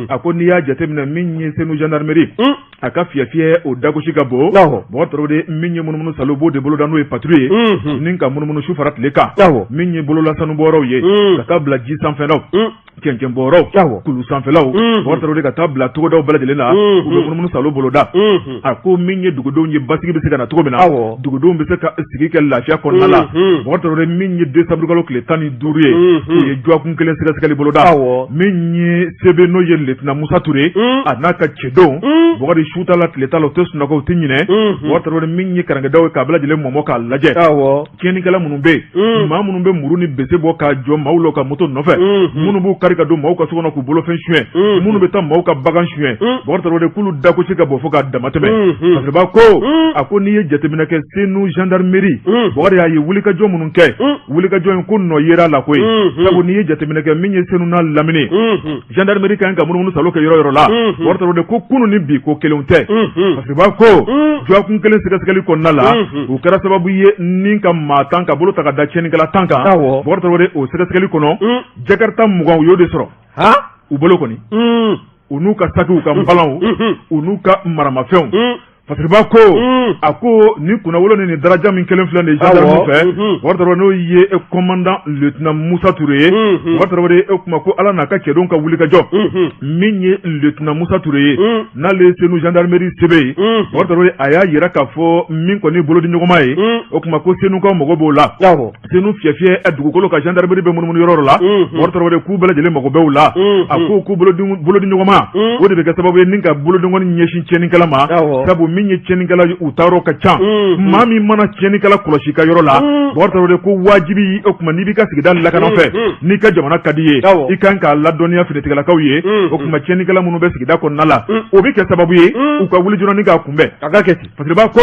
a ko n'i y'a jateminɛ min ye Senu gendarmerie, a ka fiyɛ fiyɛ o dagosi ka bon. Bɔkari Tarawele, min ye munumunu salo b'o de boloda, n'o ye patrouille ye, ni ka munumunu su fara tile kan, min ye bolola sanubɔyɔrɔw ye, ka taa bila ji sanfɛlaw. Cɛncɛnbɔyɔrɔw, kulu sanfɛlaw, Bubakari Tarawele, ka taa bila togodaw bɛɛ lajɛlen na, u bɛ munumunu salo boloda. A ko min ye dugudenw ye, basigi bɛ se ka na cogo min na, dugudenw bɛ se ka sigi kɛ lafiya kɔnɔna la. Bubakari Tarawele, min ye desanburukalo tile 15 ye, u ye dɔgɔkun kelen sɛgɛsɛgɛli boloda. Min ye CB, n'o ye lieutenant Musa Ture, a n'a ka cɛdenw, Bubakari, su t'a la, tile t'a la, u tɛ sunɔgɔ, u tɛ ɲinɛ. Bubakari Tarawele, min ye karankɛdaw ye k'a bɛɛ lajɛlen mɔmɔ k'a lajɛ, tiɲɛnikɛla minnu bɛ yen, maa minnu bɛ muru ni bese bɔ k'a jɔ maaw la ka moto nɔfɛ, minnu b'u kari ka don maaw ka so kɔnɔ k'u bolofɛn suɲɛ, minnu bɛ taa maaw ka bagan suɲɛ, Bubakari Tarawele, k'olu dagosi ka bɔ fo k'a damatɛmɛ. Fasiriba ko, a ko n'i ye jateminɛ kɛ Senu gendarmerie, Bubakari, a ye wulikajɔ minnu kɛ, wulikajɔ in ko nɔ yera a la koyi. Sabu n'i ye jateminɛ kɛ, min ye Senu n'a lamini, gendarmerie kan ka munumunu salo kɛ yɔrɔ yɔrɔ la, Bubakari Tarawele, ko kunun ni bi ko kelenw tɛ. Fasiriba ko dɔgɔkun kelen sɛgɛsɛgɛli kɔnɔna la, u kɛra sababu ye ni ka maa 10 ka bolo ta ka da tiɲɛnikɛla 10 kan. Bubakari Tarawele, o sɛgɛsɛgɛli kɔnɔ, jakarta 20 u y'o de sɔrɔ u bolo kɔni, u n'u ka sakiw, ka npalanw, u n'u ka maramafɛnw. Fasiriba ko, a ko ni kunnawolo ni nin daraja min kelen filɛ nin ye gendarme fɛ, Bubakari Tarawele, n'o ye commandant lieutenant Musa Ture ye, Bubakari Tarawele, e kuma ko Ala n'a ka cɛdenw ka wulikajɔ. Min ye lieutenant Musa Ture ye, n'ale ye Senu gendarmerie CB ye, Bubakari Tarawele, a y'a jira k'a fɔ min kɔni bolodi ɲɔgɔnma ye, o tuma ko Senukaw mago b'o la. Senu fiyɛfiyɛ dugukolo kan, gendarmerie bɛ munumunu yɔrɔ la, Bubakari Tarawele, k'u bɛɛ lajɛlen mago b'u la. A ko k'u bolodi ɲɔgɔnma, o de bɛ kɛ sababu ye ni ka bolodenkɔni ɲɛsin tiɲɛnikɛla ma. Sabu min ye tiɲɛnikɛla ye, u taayɔrɔ ka ca. Maa min mana tiɲɛnikɛla kɔlɔsi ka yɔrɔ la, Bubakari Tarawele, ko wajibi, o tuma n'i b'i ka sigida lakana fɛ, n'i ka jamana ka di ye, i kan k'a ladɔnniya finitigilakaw ye. O tuma tiɲɛnikɛla minnu bɛ sigida kɔnɔna la, o bɛ kɛ sababu ye u ka wuli joona ni k'a kunbɛn. A ka kɛ ten. Fasiriba ko,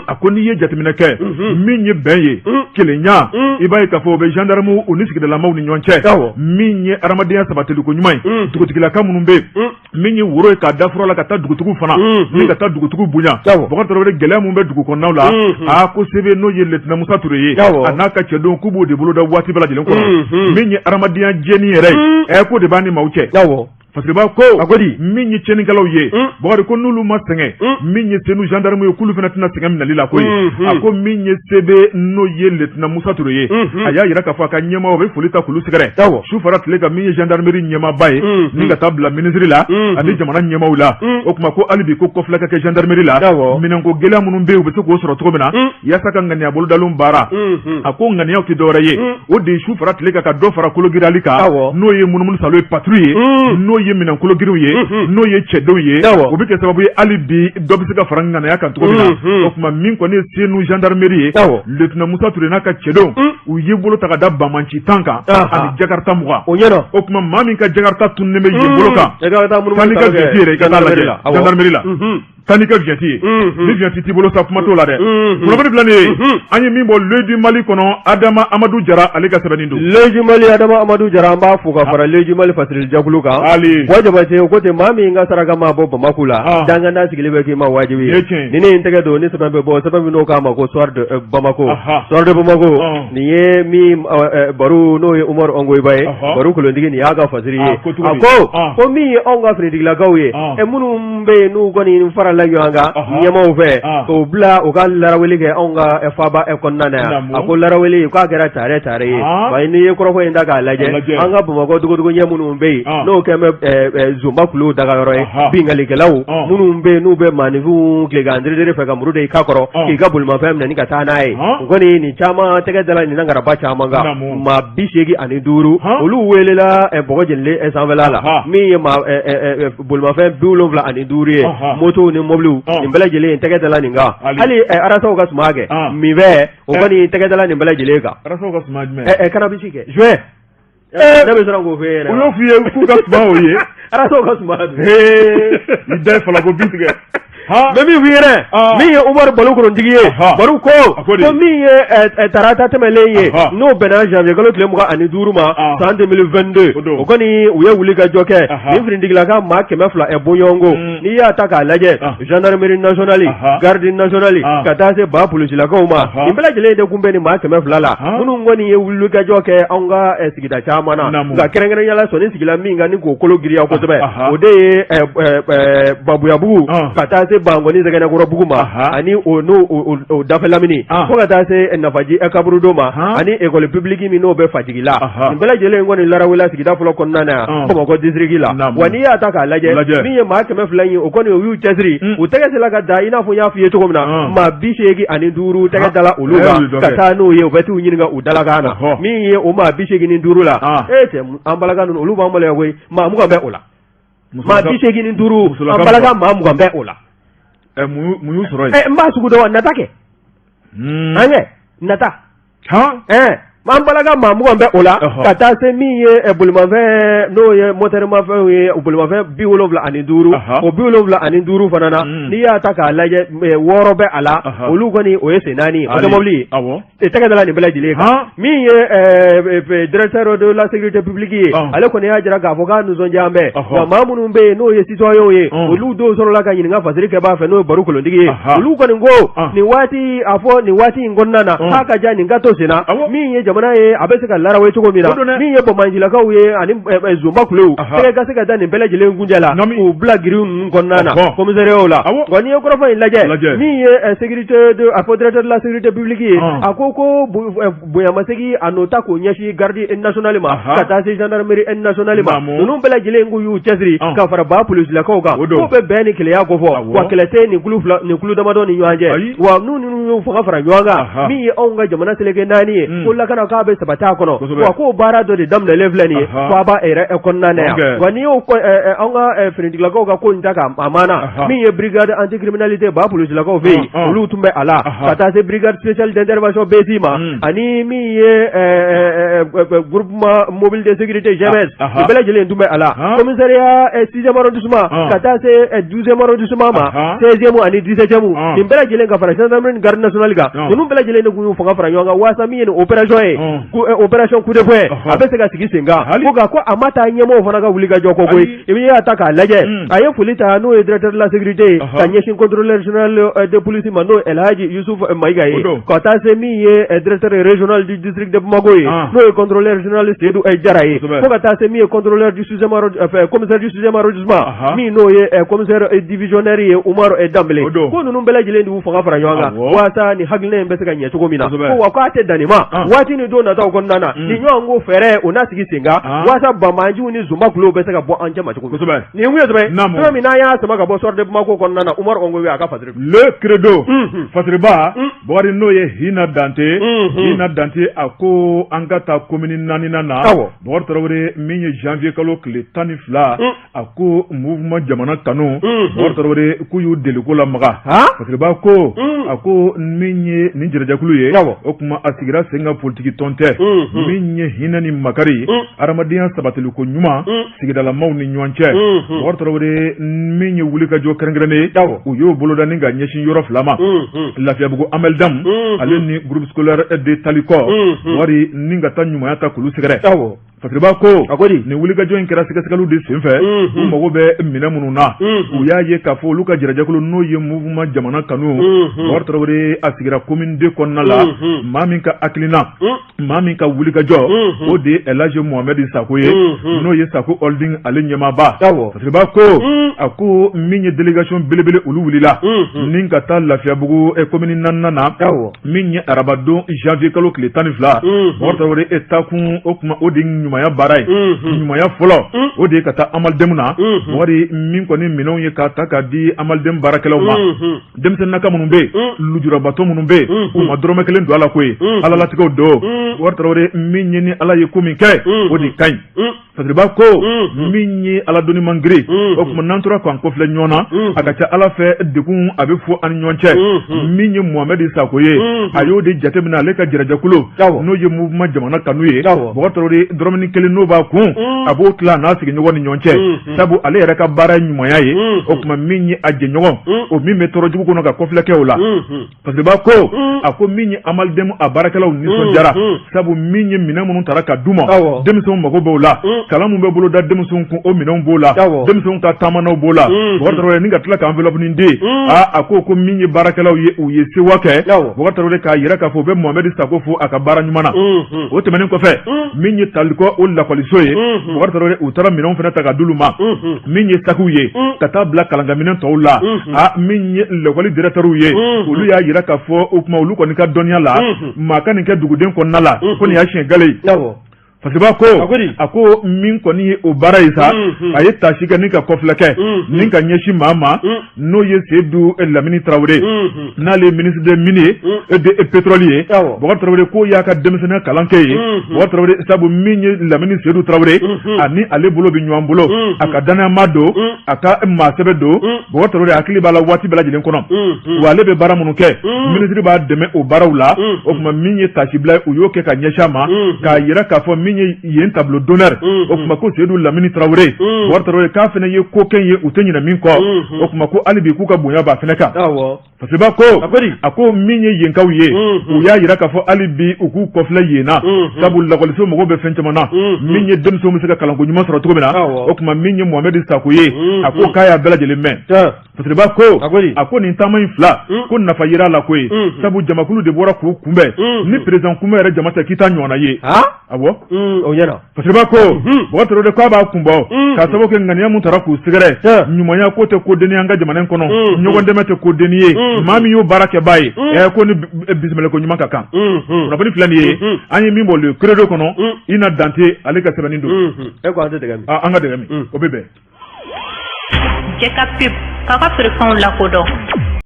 a ko n'i ye jateminɛ kɛ, min ye bɛn ye, kelenya, i b'a ye k'a fɔ o bɛ gendarme u ni sigidalamaw ni ɲɔgɔn cɛ. Min ye adamadenya sabatiliko ɲuman ye, dugutigilaka minnu bɛ yen, min ye woro ye k'a da fura la ka taa dugutigiw fana ni ka taa dugutigiw bonya, Bubakari Tarawele, gɛlɛya min bɛ dugu kɔnɔnaw la, a ko CB, n'o ye lieutenant Musa Ture ye, a n'a ka cɛdenw, k'u b'o de boloda waati bɛɛ lajɛlen kɔnɔ. Min ye adamadenya jɛni yɛrɛ ye, ɛ ko de b'a ni maaw cɛ. Fasiriba ko, a ko di, min ye tiɲɛnikɛlaw ye, Bubakari, ko n'olu ma sɛgɛn, min ye Senu gendarme ye, k'olu fana tɛna sɛgɛn minɛli la koyi. A ko min ye CB, n'o ye lieutenant Musa Ture ye, a y'a jira k'a fɔ a ka ɲɛmaaw bɛ foli ta k'olu sɛgɛrɛ su fara tile kan, min ye gendarmerie ɲɛmaaba ye, ni ka taa bila minisiri la ani jamana ɲɛmaaw la. O tuma ko hali bi ko kɔfilɛ ka kɛ gendarmerie la, minɛnko gɛlɛya minnu bɛ yen, u bɛ se k'o sɔrɔ cogo min na, yaasa ka ŋaniya bolodalen baara. A ko ŋaniyaw tɛ dɔwɛrɛ ye, o de ye su fara tile kan ka dɔ fara kologirali kan, n'o ye munumunu salo ye, patrouille ye, n'o ye minɛn kologirinw ye, n'o ye cɛdenw ye. O bɛ kɛ sababu ye hali bi dɔ bɛ se ka fara ŋaniya kan cogo min na. O tuma min kɔni ye Senu gendarmerie ye, lieutenant Musa Ture n'a ka cɛdenw, u ye bolo ta ka da banbaanci 10 kan ani jakarta 20. O ɲɛna. O tuma maa min ka jakarta tununnen bɛ yen bolo kan, taa n'i ka vignette yɛrɛ, i ka taa lajɛ gendarmerie la. Taa n'i ka vignette ye. Ni vignette t'i bolo sa, kuma t'o la dɛ. Kunnafoni filɛ nin ye, an ye min bɔ L'Oeil du Mali kɔnɔ, Adama Amadu Jara, ale ka sɛbɛnni don. L'Oeil du Mali, Adama Amadu Jara, an b'a fo ka fara L'Oeil du Mali fasirili jɛkulu kan. Ali Buwa Jabate, o ko ten, maa min ka saraka ma bɔ Bamako la, danganda sigilen bɛ k'i ma wajibi ye. Ni ne ye n tɛgɛ don ni sɛbɛn bɛ bɔ, sɛbɛn min n'o k'a ma ko Soir de Bamako. Soir de Bamako, nin ye min Baru, n'o ye Umaru Ongoyiba ye, Baru Kolontigi, nin y'a ka fasiri ye. A ko ko min ye anw ka finitigilakaw ye, minnu bɛ yen n'u kɔni farala ɲɔgɔn kan ɲɛmaaw fɛ k'o bila u ka laraweli kɛ anw ka faaba kɔnɔna na yan. A ko laraweli k'a kɛra tare tare ye. Wa n'i ye kɔrɔfɔ in ta k'a lajɛ, an ka Bamakɔ dogodogo ɲɛ minnu bɛ yen, n'o kɛlen bɛ zonba kuluw dagayɔrɔ ye, binkannikɛlaw minnu bɛ yen n'u bɛ maaninfinw tilegan deredere fɛ ka muru da i kan kɔrɔ k'i ka bolimafɛn minɛ ni ka taa n'a ye, u kɔni nin caman tɛgɛ dala nin ngaraba caman kan. Maa 85, olu welela bɔgɔ jenilen sanfɛla la, min ye bolimafɛn 75 ye, motow ni mɔbiliw, nin bɛɛ lajɛlen tɛgɛ dala nin kan. Hali arasaw ka suma kɛ minfɛn, o kɔni tɛgɛ dala nin bɛɛ lajɛlen kan. Cannabis kɛ joint, ne bɛ siran k'o f'e ɲɛna. U y'o f'i ye k'u ka suma o ye. Arasaw ka suma. I da ye falako bin tigɛ. N bɛ min f'i ɲɛna, min ye Umaru Balu Kolontigi ye, Baru ko ko min ye tarata tɛmɛlen ye, n'o bɛnna janvier kalo tile 25 ma san 2022, o kɔni u ye wuli ka jɔ kɛ nin finitigilaka maa 200 bɔɲɔgɔnko. N'i y'a ta k'a lajɛ, gendarmerie nationale, garde nationale, ka taa se ba polisilakaw ma, nin bɛɛ lajɛlen de kun bɛ nin maa 200 la, minnu kɔni ye wuli ka jɔ kɛ anw ka sigida caman na. Nka kɛrɛnkɛrɛnya la, sɔnni sigila min kan ni k'o kolo giriya kosɛbɛ, o de ye Babuyabugu ka taa se se Bankɔni Sɛgɛnɛkɔrɔbugu ma ani o n'o o dafɛ lamini fo ka taa se Nafaji kaburudo ma ani école publique min n'o bɛ Fajigila nin bɛɛ lajɛlen kɔni larawela sigida fɔlɔ kɔnɔna na yan Bamakɔ district la wa n'i y'a ta k'a lajɛ min ye maa 200 ye o kɔni u y'u cɛsiri u tɛgɛ sera ka da i n'a fɔ n y'a f'i ye cogo min na maa 85 tɛgɛ dala olu kan ka taa n'u ye u bɛ t'u ɲininka u dalakan na min ye o maa 85 la e cɛ an balaka ninnu olu b'an maloya koyi maa 20 bɛ o la maa 85 an balaka maa 20 bɛ o la mun y'u sɔrɔ yen n b'a sugu dɔn nata kɛ an kɛ nata an balaka maa 20 bɛ o la ka taa se min ye bolimafɛn n'o ye motɛrimafɛnw ye bolimafɛn 75 o 75 fana na n'i y'a ta k'a lajɛ 6 bɛ a la olu kɔni o ye sen naani ye mobili ye tɛgɛ dala nin bɛɛ lajɛlen kan min ye directeur de la sécurité publique ye ale kɔni y'a jira k'a fɔ k'a nisɔndiya bɛ wa maa minnu bɛ yen n'o ye citoyenw ye olu dɔw sɔrɔla ka ɲininka fasiri kɛbaa fɛ n'o ye baro kolontigi ye olu kɔni ko nin waati a fɔ nin waati in kɔnɔna na k'a ka ja nin ka to senna min ye jamana ye a bɛ se ka larawe cogo min na min ye banbaancilakaw ye ani zonba kulew tɛgɛ ka se ka da nin bɛɛ lajɛlen kunjɛ la k'u bila giriw ninnu kɔnɔna na commissariat la wa n'i ye kɔrɔfɔ in lajɛ min ye sécurité de a fɔ directeur de la sécurité publique ye a ko ko bonyamasegin a n'o ta k'o ɲɛsin garde nationale ma ka taa se gendarmerie nationale ma ninnu bɛɛ lajɛlen k'u y'u cɛsiri ka fara ba polisilakaw kan k'u bɛ bɛn ni kelenya kofɔ wa kɛlɛ tɛ nin kulu fila nin kulu damadɔ ni ɲɔgɔn cɛ wa n'u ninnu y'u fanga fara ɲɔgɔn kan min ye anw ka jamana seleke naani ye ko lakana k'a bɛ sabati a kɔnɔ wa k'o baara dɔ de daminɛlen filɛ nin ye faaba yɛrɛ kɔnɔna na yan wa n'i y'o an ka finitigilakaw ka ko in ta k'a maana min ye brigade anticriminalité ba polisilakaw fɛ yen olu tun bɛ a la ka taa se brigade spéciale d'intervention BSI ma ani min ye groupement mobile de sécurité GMS nin bɛɛ lajɛlen tun bɛ a la commissariat sixième arrondissement ka taa se douzième arrondissement ma seizième ani dix-septième nin bɛɛ lajɛlen ka fara gendarmerie ni garde nationale kan ninnu bɛɛ lajɛlen de tun y'u fanga fara ɲɔgɔn kan waasa min ye nin opération ye opération coup de poing a bɛ se ka sigi sen kan ko nka ko a ma taa ɲɛmɔgɔw fana ka wuli ka jɔ kɔ koyi i y'a ta k'a lajɛ a ye foli ta n'o ye directeur de la sécurité ye ka ɲɛsin contrôleur général de police ma n'o ye El Hadji Youssouf Maïga ye ka taa se min ye directeur régional du district de Bamako ye n'o ye contrôleur général Seydou Jara ye fo ka taa se min ye contrôleur du sixième commissaire du sixième arrondissement min n'o ye commissaire divisionnaire ye Umaru Danbele ko ninnu bɛɛ lajɛlen de y'u fanga fara ɲɔgɔn kan waasa nin hakilina in bɛ se ka ɲɛ cogo min na ko wa k'a tɛ dan nin ma waati ni don nataw kɔnɔna na nin ɲɔgɔn ko fɛɛrɛ o na sigi sen kan waasa banbaanciw ni zonba kulew bɛ se ka bɔ an cɛma cogo min kosɛbɛ nin ye sɛbɛn sɛbɛn min n'an y'a sama ka bɔ Soir de Bamako kɔnɔna na Umaru Ongowe a ka fasiri Le Credo fasiriba Bukari n'o ye Hina Dante Hina Dante a ko an ka taa komini naaninan na Bukari Tarawele min ye janvier kalo tile 12 a ko mouvement jamana kanu Bukari Tarawele k'u y'u deliko lamaga fasiriba ko a ko min ye nin jɛrɛjɛkulu ye o tuma a sigira sen kan politiki tɔn tɛ min ye hinɛ ni makari adamadenya sabatiliko ɲuman sigidalamaw ni ɲɔgɔn cɛ Bukari Tarawele min ye wulikajɔ kɛrɛnkɛrɛnnen ye u y'o boloda ni ka ɲɛsin yɔrɔ fila ma Lafiyabugu Ameldam ale ni groupe scolaire de Talikɔ Bukari ni ka taa ɲumanya ta k'olu sɛgɛrɛ Fasiriba ko a ko di nin wulikajɔ in kɛra sɛgɛsɛgɛliw de senfɛ u mago bɛ minɛn minnu na u y'a ye k'a fɔ olu ka jɛrɛjɛkulu n'o ye mouvement jamana kanu Bukari Tarawele a sigira commune deux kɔnɔna la maa min ka hakilina maa min ka wulikajɔ o de ye Elhaji Mohamɛdi Sako ye n'o ye Sako Holding ale ɲɛmaaba Fasiriba ko a ko min ye délégation belebele olu wulila ni ka taa Lafiyabugu commune naaninan na min ye arabadon janvier kalo tile 12 Bukari Tarawele e taakun o tuma o de ye ɲumanya baara ye ɲumanya fɔlɔ o de ye ka taa Amaldeme na Bukari min kɔni minɛnw ye k'a ta k'a di Amaldeme baarakɛlaw ma denmisɛnninnaka minnu bɛ yen lujurabatɔ minnu bɛ yen u ma dɔrɔmɛ kelen don a la koyi Ala latigɛw don Bukari Tarawele min ye ni Ala ye ko min kɛ o de ka ɲi Fasiriba ko min ye ala doni man girin o tuma n'an tora k'an kɔfilɛ ɲɔgɔn na a ka ca ala fɛ degun a bɛ fɔ an ni ɲɔgɔn cɛ min ye Mohamɛdi Sako ye a y'o de jateminɛ ale ka jɛrɛjɛkulu n'o ye mouvement jamana kanu ye Bukari Tarawele dɔrɔmɛnin kelen n'o b'a kun a b'o tila a n'a sigiɲɔgɔn ni ɲɔgɔn cɛ sabu ale yɛrɛ ka baara ye ɲumanya ye o tuma min ye a jɛɲɔgɔn o min bɛ tɔɔrɔ jugu kɔnɔ ka kɔfilɛ kɛ o la Fasiriba ko a ko min ye Amaldeme a baarakɛlaw nisɔndiyara sabu min ye minɛn minnu tara ka d'u ma denmisɛnw mago b'o la kalan min bɛ boloda denmisɛnw kun o minɛnw b'o la denmisɛnw ka taamanaw b'o la Bukari Tarawele ni ka tila ka enveloppe nin di aa a ko ko min ye baarakɛlaw ye u ye sewa kɛ Bukari Tarawele k'a yira k'a fɔ u bɛ Mohamɛdi Sako fo a ka baara ɲuman na o tɛmɛnen kɔfɛ min ye Talikɔ ka o lakɔliso ye, Bubakari Tarawele, u taara minɛnw fana ta ka d'olu ma, min ye sakiw ye ka taa bila kalankɛminɛn tɔw la. A min ye lakɔli directeurw ye, olu y'a jira k'a fɔ o tuma olu kɔni ka dɔnniya la, maa ka nin kɛ duguden kɔnɔna la, ko nin y'a siɲɛ gale ye. Fasiriba ko a ko min kɔni ye o baara ye sa, a ye taasi kɛ ni ka kɔfilɛ kɛ ni ka ɲɛsin maa ma, n'o ye Seyidu Lamini Tarawele, n'ale ye ministre des mines et de pétrole ye. Bubakari Tarawele ko y'a ka denmisɛnninya kalan kɛ yen. Bubakari Tarawele, sabu min ye Lamini Seyidu Tarawele, ani ale bolo bɛ ɲɔgɔn bolo, a ka danayama don, a ka maa sɛbɛ don. Bubakari Tarawele hakili b'a la waati bɛɛ lajɛlen kɔnɔ, wa ale bɛ baara minnu kɛ, minisiri b'a dɛmɛ o baaraw la. O tuma min ye taasibila ye, u y'o kɛ ka ɲɛsin a ma, k'a jira k'a fɔ min ye yen tableau d'honneur, o tuma ko Seyidu Lamini Tarawele, Bubakari Tarawele k'a fana ye ko kɛ ye u tɛ ɲinɛ min kɔ. O tuma ko hali bi k'u ka bonya b'a fana kan. Fasiriba ko a ko min ye yenkaw ye, u y'a jira k'a fɔ hali bi u k'u kɔfilɛ yen na, sabu lakɔliso mago bɛ fɛn caman na, min ye denmisɛnw bɛ se ka kalanko ɲuman sɔrɔ cogo min na. O tuma min ye Mohamɛdi Sako ye, a ko k'a y'a bɛɛ lajɛlen mɛn. Fasiriba ko a ko nin taama in fila, ko nafa yera a la ko ye, sabu jamakulu de bɔra k'u kunbɛn. Ni président kunbɛn yɛrɛ jama tɛ, k'i t'a ɲɔgɔnna ye. Awɔ, o ɲɛna. Fasiriba ko Bubakari Tarawele k'a b'a kun bɔ k'a sababu kɛ ŋaniya mun tara k'u sɛgɛrɛ. Ɲumanya ko tɛ ko denni an ka jamana in kɔnɔ, ɲɔgɔn dɛmɛ tɛ ko denni ye. Maa min y'o baara kɛbaa ye, ko ni bisimila ko ɲuman ka kan. Kunnafoni filɛ nin ye, an ye min bɔ Le Credo kɔnɔ, Ina Dante ale ka sɛbɛnni don. E ko an tɛ dɛgɛ min. An ka dɛgɛ min, o bɛ bɛn. Jɛ ka pub k'a ka feerefɛnw lakodɔn.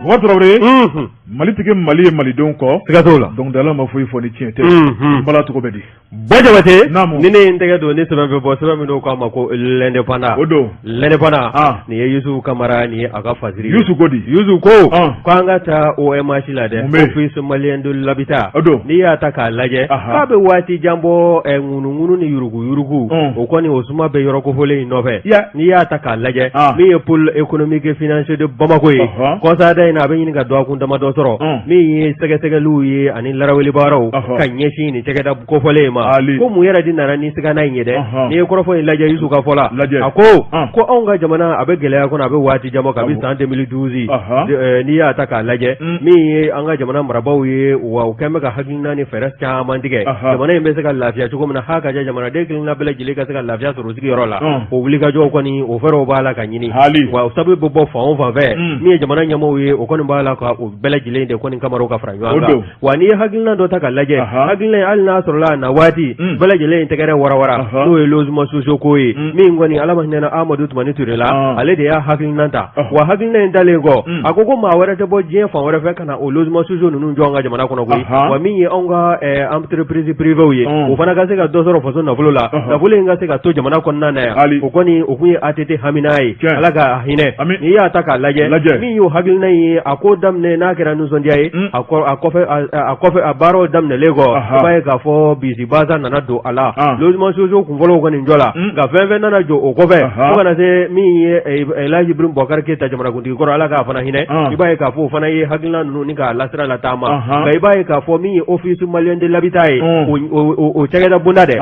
Bubakari Tarawele, Mali tɛ kɛ Mali ye malidenw kɔ. Siga t'o la. Dɔnkilidala ma foyi fɔ ni tiɲɛ tɛ. N bala tɔgɔ bɛ di? Bɔ Jabate, ni ne ye n tɛgɛ don ni sɛbɛn bɛ bɔ, sɛbɛn min n'o k'a ma ko L'Indépendant. O don. L'Indépendant. Nin ye Yusufu Kamara, nin ye a ka fasiri ye. Yusu ko di? Yusu ko ko an ka taa OMH la dɛ. Office malien de l'habitat. O don. N'i y'a ta k'a lajɛ, k'a bɛ waati jan bɔ, ŋunuŋunu ni yuruguyurugu, o kɔni o suma bɛ yɔrɔ kofɔlen in nɔfɛ. N'i y'a ta k'a lajɛ, min ye pôle économique et financier de Bamako ye, kɔsada in na, a bɛ ɲini ka dɔgɔkun damadɔ sɔrɔ, min ye sɛgɛsɛgɛliw ye ani laraweli baaraw ka ɲɛsin nin cakɛda kofɔlen in ma. Ko mun yɛrɛ de nana ni sigana in ye dɛ? N'i ye kɔrɔfɔ in lajɛ, Yusu ka fɔ la, a ko ko anw ka jamana a bɛ gɛlɛya kɔnɔ, a bɛ waati jan bɔ kabi san 2012. N'i y'a ta k'a lajɛ, min ye an ka jamana marabaaw ye, wa u kɛlen bɛ ka hakilina ni fɛɛrɛ caman tigɛ jamana in bɛ se ka lafiya cogo min na, ha ka jamanaden kelenna bɛɛ lajɛlen ka se ka lafiya sɔrɔ sigiyɔrɔ la. O wulikajɔw kɔni, o fɛɛrɛw b'a la ka ɲini, wa sabu bɛ bɔ fan o fan fɛ, min ye jamana ɲɛmaaw ye, o kɔni b'a la ka o bɛɛ lajɛlen de kɔni kamaraw ka fara ɲɔgɔn kan. Wa n'i ye hakilina dɔ ta ka lajɛ, hakilina in, hali n'a sɔrɔla a na waati bɛɛ lajɛlen in tɛgɛrɛ warawara, n'o ye logement sociaux ko ye, min kɔni Ala ma hinɛna Amadu Tumani Ture la, ale de y'a hakilina ta. Wa hakilina in talen kɔ, a ko ko maa wɛrɛ tɛ bɔ diɲɛ fan wɛrɛ fɛ ka na o logement sociaux ninnu jɔ an ka jamana kɔnɔ koyi. Wa min ye anw ka entreprise privée ye, o fana ka se ka dɔ sɔrɔ faso nafolo la, nafolo in ka se ka to jamana kɔnɔna na yan. O kɔni o kun ye ATT hamina ye, Ala ka hinɛ. N'i y'a ta k'a lajɛ, min y'o hakilina ye, a ko daminɛ n'a kɛra nisɔndiya ye, a kɔfɛ a kɔfɛ a baaraw daminɛlen kɔ, i b'a ye k'a fɔ bisi basa nana don a la. Logement sociaux kunfɔlɔw kɔni jɔ la, nka fɛn fɛn nana jɔ o kɔfɛ, fo ka na se min ye Elhaji Ibrahim Boubacar Keita jamanakuntigi kɔrɔ, Ala k'a fana hinɛ, i b'a ye k'a fɔ o fana ye hakilina ninnu ni k'a lasira lataama. Nka i b'a ye k'a fɔ min ye Office malien de l'habitat ye, o cakɛda bonda dɛ,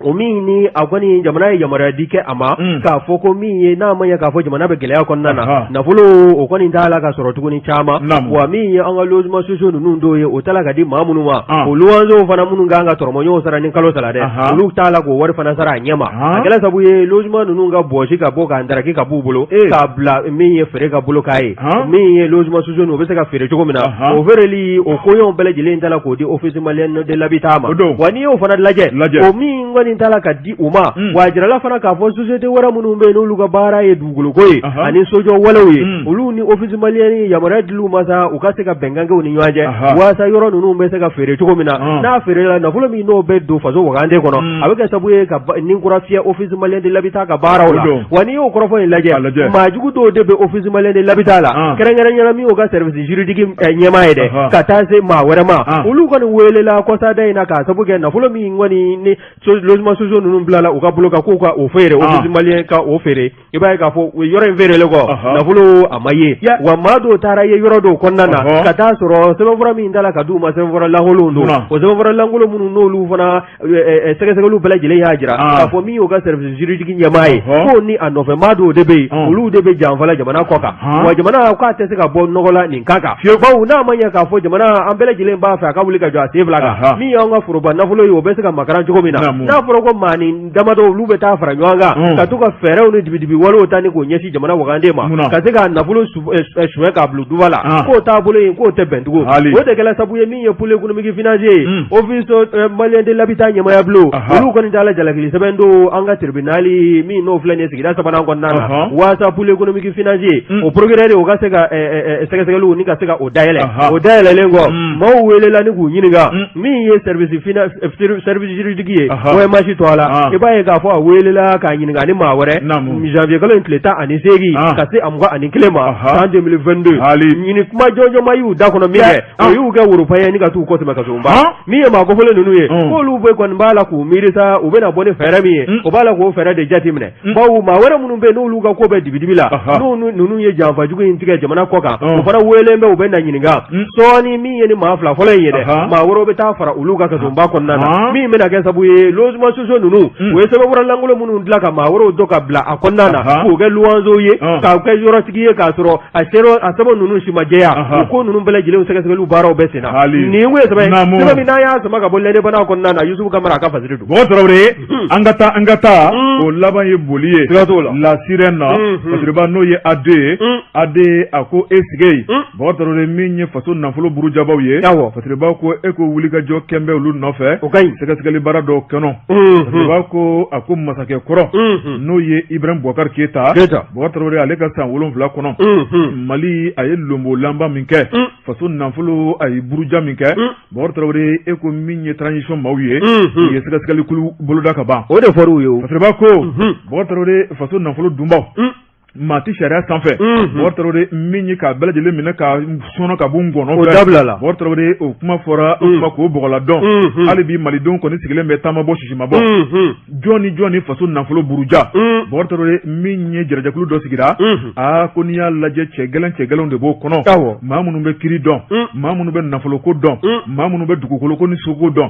o min ni a kɔni jamana ye yamaruya di kɛ a ma, k'a fɔ ko min ye n'a ma ɲɛ k'a fɔ jamana bɛ gɛlɛya kɔnɔna na, nafolo o kɔni t'a la ka sɔrɔ tuguni caman. Wa min ye an ka logement sociaux ninnu dɔw ye, o t'a la ka di maa minnu ma, o luwansew fana minnu kan ka tɔrɔmɔɲɔgɔnw sara ni kalo sara dɛ, olu t'a la k'o wari fana sara a ɲɛ ma. A kɛra sabu ye logement ninnu ka bɔsi ka bɔ k'a ndaraki ka b'u bolo, k'a bila min ye feere ka bolo k'a ye, min ye logement sociaux ninnu, o bɛ se ka feere cogo min na, o feereli o koɲɔgɔn bɛɛ lajɛlen t'a la k'o di Office malien de l'habitat ma. Wa n'i y'o fana lajɛ, o min kɔni t'a la ka di u ma, wa a jirala fana k'a fɔ société wɛrɛ minnu bɛ yen, n'olu ka baara ye dugukoloko ye ani sojɔ walew ye, olu ni Office malien yamaruya dil'u ma sa, u ka se ka bɛnkan kɛ u ni ɲɔgɔn cɛ, waasa yɔrɔ ninnu bɛ se ka feere cogo min na. N'a feerela, nafolo min n'o bɛ don faso wagande kɔnɔ, a bɛ kɛ sababu ye ka ni kura fiyɛ Office malien de l'habitat ka baaraw la. Wa n'i y'o kɔrɔfɔ in lajɛ, maajugu dɔw de bɛ Office malien de l'habitat la, kɛrɛnkɛrɛnnenya la min y'o ka service juridique ɲɛmaa ye dɛ, ka taa se maa wɛrɛ ma, olu kɔni welela kɔsada in na k'a sababu kɛ nafolo min kɔni ni logement sociaux ninnu bilala u ka bolo kan k'u ka o feere, Office malien ka o feere. I b'a ye k'a fɔ yɔrɔ in feerelen kɔ, nafolo a ma ye. Wa maa dɔw taara ye yɔrɔ dɔw kɔnɔna na. Ka taa sɔrɔ sɛbɛnfura min tala ka d'u ma, sɛbɛnfura lankolonw don. O sɛbɛnfura lankolon minnu n'olu fana sɛgɛsɛgɛliw bɛɛ lajɛlen y'a jira k'a fɔ min y'u ka service juridique ɲɛmaa ye, k'o ni a nɔfɛmaa dɔw de bɛ yen, olu de bɛ janfa la jamana kɔ kan. Wa jamana k'a tɛ se ka bɔ nɔgɔ la nin kan kan, bawo n'a ma ɲɛ k'a fɔ jamana an bɛɛ lajɛlen b'a fɛ a ka wuli ka jɔ a sen fila kan, min y'an ka foroba nafolo ye, o bɛ se ka makaran cogo min na. N'a fɔra ko maanin damadɔ olu bɛ taa fara ɲɔgɔn kan ka to ka fɛɛrɛw ni dibidibi walew ta ni k'o ɲɛsin jamana wagande ma, ka se k'a nafolo suɲɛ k'a bila duba la, k'o taabolo in k'o tɛ bɛn tugun. O de kɛra sababu ye min ye pôle économique financier ye, office malien de l'habitat ɲɛmaaya bulon, olu kɔni taala jalakili sɛbɛn don an ka tribunal min n'o filɛ nin ye sigida sabanan kɔnɔna na, waasa pôle économique financier o procureur o ka se ka sɛgɛsɛgɛliw ni ka se ka o dayɛlɛ. O dayɛlɛlen kɔ, maaw welela ni k'u ɲininka. Min ye service juridique ye, OMH tɔgɔ la, i b'a ye k'a fɔ a welela k'a ɲininka ni maa wɛrɛ janvier kalo in tile 18 ka se a 21 ma san 2022. Ɲini kuma jɔnjɔn ma y'u da kɔnɔ min kɛ, o y'u kɛ woropa ye ni ka t'u kɔ tɛmɛ kasobonba. Min ye maa kofɔlen ninnu ye, k'olu bɛ kɔni b'a la k'u miiri sa, u bɛna bɔ ni fɛɛrɛ min ye, o b'a la k'o fɛɛrɛ de jateminɛ, bawo maa wɛrɛ minnu bɛ yen n'olu ka ko bɛ dibidibi la, n'u ninnu ye janfa jugu in tigɛ jamana kɔ kan, o fana weelen bɛ, u bɛ na ɲininka sɔɔni. Min ye ni maa fila fɔlɔ in ye dɛ, maa wɛrɛw bɛ taa fara olu kan kasobonba kɔnɔna na, min bɛna kɛ sabu ye logement sociaux ninnu, u ye sɛbɛnfura lankolon minnu dilan ka maa wɛrɛw dɔ ka bila a kɔnɔna na, k'u kɛ luwanzew ye, k'u kɛ yɔrɔtigi ye, k'a sɔrɔ a sɛbɛn ninnu si ma jɛya. O ko ninnu bɛɛ lajɛlen sɛgɛsɛgɛliw baaraw bɛ sen na. Nin ye sɛbɛn sɛbɛn min n'an y'a sama ka bɔ L'Indépendant kɔnɔna na, Yusufu Kamara a ka fasiri don. Bɔkari Tarawele, an ka taa, an ka taa, o laban ye boli ye. Siga t'o la. La Sirène na, Fasiriba, n'o ye AD ye. AD a ko e sigi yen. Bɔkari Tarawele, min ye faso nafolo burujabaw ye. Fasiriba ko e ko wulikajɔ kɛn bɛ olu nɔfɛ. O ka ɲi. Sɛgɛsɛgɛli baara dɔw kɛnɔ. Fasiriba ko a ko masakɛ kɔrɔ, n'o ye Ibrahim Boubacar Keita. Keita. Bɔkari Tarawele, ale ka san 7 kɔnɔ, Mali a ye lonbolanba min kɛ, faso nafolo a ye buruja min kɛ. Bɔkari Tarawele, e ko min ye transition maaw ye, u ye sɛgɛsɛgɛli kulu boloda ka ban. O de fɔra u ye o. Fasiriba ko, Bɔkari Tarawele, faso nafolo dunbaw, maa tɛ sariya sanfɛ. Bɔkari Tarawele, min ye k'a bɛɛ lajɛlen minɛ ka sɔnɔ ka bɔ ngɔnɔ fɛ. O dabilala. Bɔkari Tarawele, o kuma fɔra, o kuma k'o bɔgɔla dɔn. Hali bi malidenw kɔni sigilen bɛ taama bɔ sisi ma bɔ. Jɔn ni jɔn ni faso nafolo buruja? Bɔkari Tarawele, min ye jɛrɛjɛkulu dɔ sigira, aa ko n'i y'a lajɛ, cɛ gɛlɛn cɛ gɛlɛnw de b'o kɔnɔ, maa minnu bɛ kiri dɔn, maa minnu bɛ nafoloko dɔn, maa minnu bɛ dugukoloko ni soko dɔn,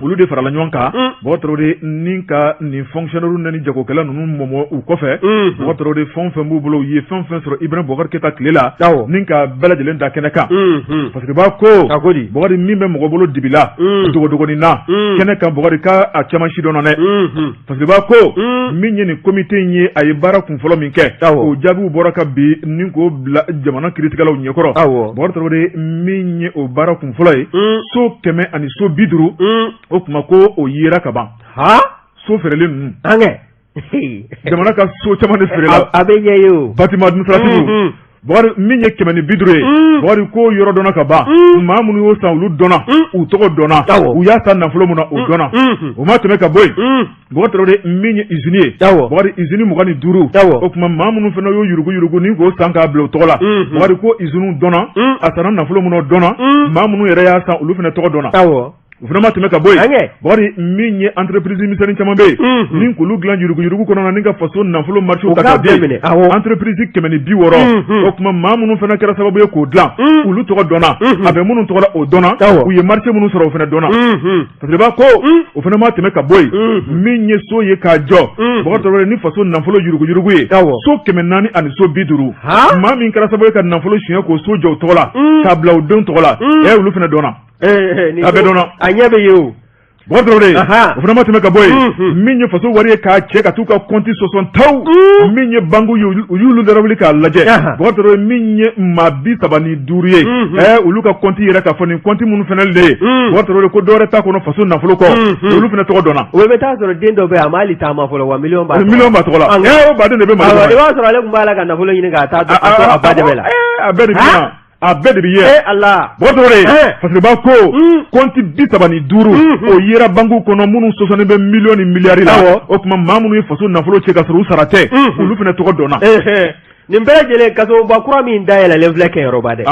olu de farala ɲɔgɔn kan, Bɔkari Tarawele, ni ka nin fonctionnaire ni jagokɛla ninnu mɔmɔ u kɔfɛ. Bɔkari Tarawele, fɛn o fɛn b'u bolo, u ye fɛn o fɛn sɔrɔ Ibrahim Bɔkari Keyita tile la, ni ka bɛɛ lajɛlen da kɛnɛ kan. Fasiriba ko, Bɔkari, min bɛ mɔgɔ bolo dibila, dogodogonin na, kɛnɛ kan, Bɔkari, k'a caman si dɔnna dɛ. Fasiriba ko min ye nin komite in ye, a ye baara kun fɔlɔ min kɛ, o jaabiw bɔra ka bi ni k'o bila jamana kiritigɛlaw ɲɛkɔrɔ. Bɔkari Tarawele, min ye o baara kun fɔlɔ ye, so 100 ani so 50, o tuma ko o yera ka ban. So feerelen ninnu, jamana ka so caman de feerela. A bɛ ɲɛ ye o. Bâtiment administratif, Bɔkari, min ye 150 ye, Bɔkari, ko yɔrɔ dɔnna ka ban. Maa minnu y'o san, olu dɔnna, u tɔgɔ dɔnna, u y'a san nafolo min na, o dɔnna. O ma tɛmɛ ka bɔ yen, Bɔkari Tarawele, min ye usine ye, Bɔkari, usine 25, o tuma maa minnu fana y'o yurugu yurugu ni k'o san k'a bila u tɔgɔ la, Bɔkari, ko usine dɔnna, a sanna nafolo min na, o dɔnna, maa minnu yɛrɛ y'a san, olu fana tɔgɔ dɔnna. O fana ma tɛmɛ ka bɔ yen, Bɔkari, min ye entreprise misɛnnin caman bɛ yen ni k'olu dilan yuruguyurugu kɔnɔna na ni ka faso nafolo marché ta k'a di, entreprise 160, o tuma maa minnu fana kɛra sababu ye k'o dilan, olu tɔgɔ dɔnna, a bɛ minnu tɔgɔ la, o dɔnna, u ye marché minnu sɔrɔ, o fana dɔnna. Fasiriba ko o fana ma tɛmɛ ka bɔ yen, min ye so ye k'a jɔ, Bɔkari Tarawele, ni faso nafolo yuruguyurugu ye, so 400 ani so 50, maa min kɛra sababu ye ka nafolo suɲɛ k'o so jɔ u tɔgɔ la k'a bila u denw tɔgɔ la, olu fana dɔnna. A bɛɛ dɔnna. A ɲɛ bɛ ye o. Bɔkari Tarawele, o fana ma tɛmɛ ka bɔ yen, min ye faso wari ye k'a cɛ ka t'u ka kɔnti sɔsɔ taw, min ye banque ye, u y'olu lawuli k'a lajɛ. Bɔkari Tarawele, min ye maa 35 ye, olu ka kɔnti yɛrɛ k'a fɔ nin kɔnti minnu fana le ye, Bɔkari Tarawele, ko dɔwɛrɛ t'a kɔnɔ faso nafolo kɔ, olu fana tɔgɔ dɔnna. O bɛ taa sɔrɔ den dɔ bɛ yen, a ma hali taama fɔlɔ, wa miliyɔn b'a miliyɔn b'a tɔgɔ la. O baden de bɛ Mali kɔnɔ. I b'a sɔrɔ ale tun b'a la ka nafolo ɲini k'a taa a ba dɛmɛ la. A bɛɛ de bɛ na. A bɛɛ de bɛ ye. Ee Ala! Bɔkari Tarawele, Fasiriba ko kɔnti 35, o yera banque kɔnɔ minnu sɔsɔnnen bɛ miliyɔn ni miliyari la. O tuma maa minnu ye faso nafolo cɛ ka sɔrɔ u sara tɛ, olu fana tɔgɔ dɔnna. Nin bɛɛ lajɛlen, kasoba kura min dayɛlɛlen filɛ Kɛɲɛrɔba dɛ,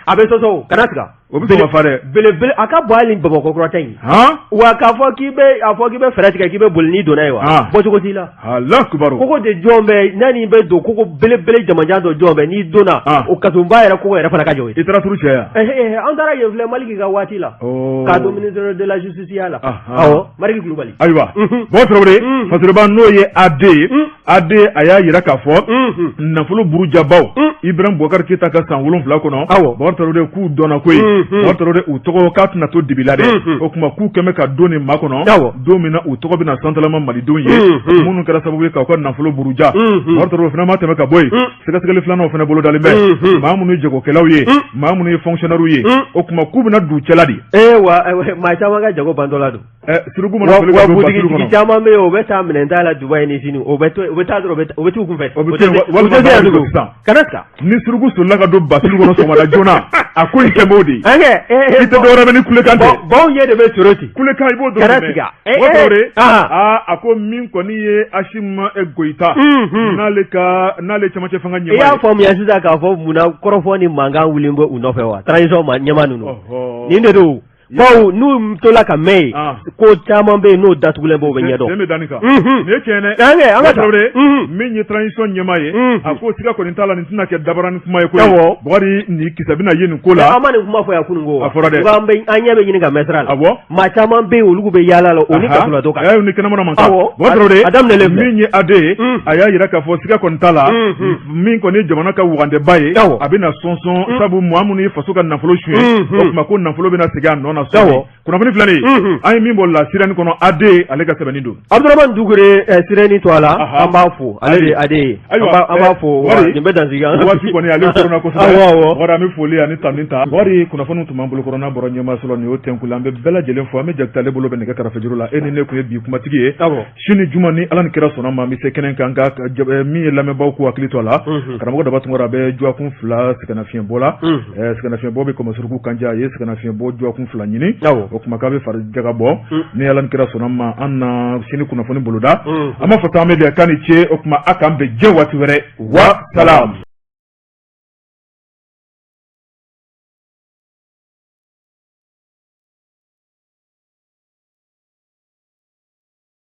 a bɛ sɔsɔ o, kana siga. O bɛ sɔn ka fa dɛ. Belebele a ka bon hali ni Bamakɔ kura ta in. Han. Wa k'a fɔ k'i bɛ a fɔ k'i bɛ fɛɛrɛ tigɛ k'i bɛ boli n'i donna yen wa. Han. Bɔcogo t'i la. Alahu akibaru. Kogo de jɔn bɛ n'a bɛ don kogo belebele jamanjan dɔ jɔn bɛ n'i donna. Han. O kasobonba yɛrɛ kogo yɛrɛ fana ka jɔ yen. I taara turu cɛ yan. Ɛɛ an taara yen filɛ Maliki ka waati la. Ɔɔ. K'a to ministre de la justice ya la. Ahan. Awɔ Mariki Kulubali. Ayiwa. Unhun. Bɔkari Tarawele. Un. Fasiriba n'o ye AD ye. Un. AD a y'a jira k'a fɔ Unhun. nafolo burujabaw Un. Ibrahim Boubacar Keita ka san 7 kɔnɔ Awɔ. Bɔkari Tarawele k'u dɔnna koyi Unhun. Bɔkari Tarawele u tɔgɔ k'a tɛna to dibi la dɛ Unhun. o tuma k'u kɛmɛ ka don nin makɔnɔ Awɔ. don min na u tɔgɔ bɛna santalama malidenw ye Unhun. minnu kɛra sababu ye k'aw ka nafolo buruja Unhun. Bɔkari Tarawele fana ma tɛmɛ ka bɔ yen Un. sɛgɛsɛgɛli filanan fana bolodalen bɛ Unhun. maa minnu ye jagokɛlaw ye Un. maa minnu ye fonctionnaires ye Un. o tuma k'u bɛna d'u cɛla de Ee wa maa caman ka jago bantɔla don. Suruku mana Wa boli wa ka don basiri butigitigi kɔnɔ caman bɛ yen o bɛ taa minɛn ta la Dubayi ni Sini o bɛ to u bɛ taa dɔrɔn u bɛ t'u kunfɛ. O bɛ U to yen, tɛ se walima u tɛ se yan baara bɛ tugun. sisan. Kana siga. Ni suruku solila ka don basiri kɔnɔ sɔgɔmada joona a ko in kɛ b'o de ye An kɛ i tɛ dɔwɛrɛ mɛn ni kulekan tɛ baw ɲɛ de bɛ toro ten. Kulekan i b'o dɔrɔn Kana de mɛn. siga. Bɔkari Tarawele Ahan. aa a ko min kɔni ye Asimi Goyita Unhun. n'ale ka n'ale cɛmancɛ fanga I ɲɛmaa y'a ye faamuya sisan k'a fɔ munna kɔrɔfɔ ni mankan wulilen bɛ u nɔfɛ wa transition ma ɲɛmaa ninnu. Ɔhɔ. Nin de don. Bawo n'u tola ka mɛn yen Ah. ko caman bɛ yen n'o datugulen bɛ o bɛ ɲɛdɔn. Den bɛ da nin kan Unhun. nin ye tiɲɛ dɛ An kɛ an ka Bɔkari taa. Tarawele Unhun. min ye transition ɲɛmaa ye Unhun. a ko siga kɔni t'a la nin tɛna kɛ dabaranin kuma ye koyi Awɔ. Bɔkari nin kisɛ bɛna ye nin ko la An ma nin kuma fɔ yan kunun ko wa. A fɔra dɛ. Ko an bɛ an ɲɛ bɛ ɲini ka mɛn sira la. Awɔ. Maa caman bɛ yen olu bɛ yaala la o ni kasoladon kan. Ayi ni kɛnɛmana man kan. Awɔ. Bɔkari Tarawele A daminɛlen filɛ. min ye AD ye Un. a y'a jira k'a fɔ siga kɔni t'a la Unhun. min kɔni ye jamana ka wagandeba ye Awɔ. a bɛna sɔnsɔn sabu maa minnu ye faso ka nafolo suɲɛ Unhun. o tuma ko nafolo bɛna segin a nɔ na sɔɔni Awɔ. kunnafoni filɛ nin ye Unhun. an ye min bɔ la Sirɛni kɔnɔ AD ale ka sɛbɛnni don. Abudramani Dukure Sirɛni tɔgɔ la Aha. an b'a fo ale de ye AD ye. Ayiwa, An b'a fo wa Wari, nin bɛ dansigi an. Waati kɔni ale koronna kosɛbɛ. Awɔ awɔ. Bɔkari an bɛ foli ani tanuni ta. Bɔkari kunnafoniw tun b'an bolo kɔrɔ n'a bɔra ɲɛmaaso la nin y'o tɛnku la an bɛ bɛɛ lajɛlen fo an bɛ Jakite ale bolo bɛ nɛgɛ karafejuru la e ni ne tun ye bi kumatigi ye. Awɔ. Sini juma ni Ala ni kira sɔnna ma an bɛ se kɛnɛ kan nka min ye lamɛnbaaw k'u hakili to a la. Unhun. Karamɔgɔ Daba Tunkara a bɛ dɔgɔkun 2 sɛgɛnnafiɲɛbɔ la. Unhun. Sɛgɛnnafiɲɛbɔ bɛ kɔmɔsuruku kanja a ye sɛgɛnnafiɲɛbɔ dɔgɔkun 2 ɲini. Awɔ. O tuma k'a bɛ fari jaga bɔ. Ni Ala ni kira sɔnna ma an na sini kunnafoni boloda. Unhun. An b'a fɔ taa an bɛ k'a ni ce o tuma a k'an bɛn diɲɛ waati wɛrɛ wa salam.